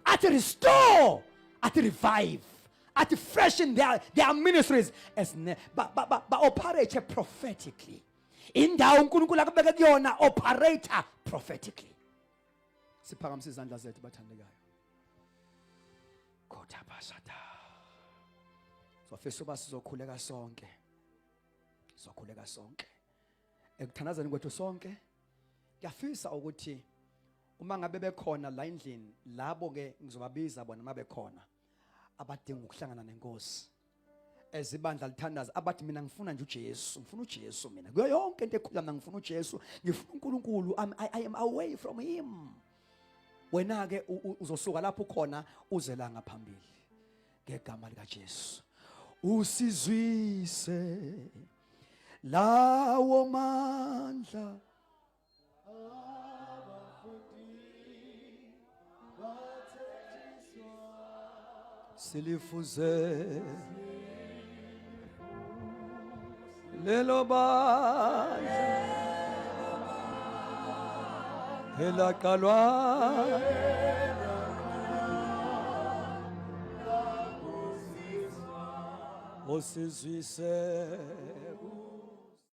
Athi restore, athi revive, athi freshen their ministries as ne, ba, ba, ba, ba operate prophetically. Indawo uNkulunkulu akubeke kuyona operator prophetically. Siphakamise izandla zethu bathandekayo. Kothabasata. Sofisa uba sizokhuleka sonke. Sizokhuleka sonke. Ekuthandazeni kwethu sonke ngiyafisa ukuthi uma ngabe bekhona la endlini labo ke ngizobabiza bona mabekhona abadinga ukuhlangana nenkosi ezibandla lithandaza abathi mina ngifuna nje uJesu ngifuna uJesu mina kuyo yonke into ekhula mina ngifuna uJesu ngifuna uNkulunkulu I am away from him. Wena ke uzosuka lapho ukhona uze la ngaphambili ngegama lika Jesu usizwise lawo mandla silifuze lelo bandla elaqalwa osizwise.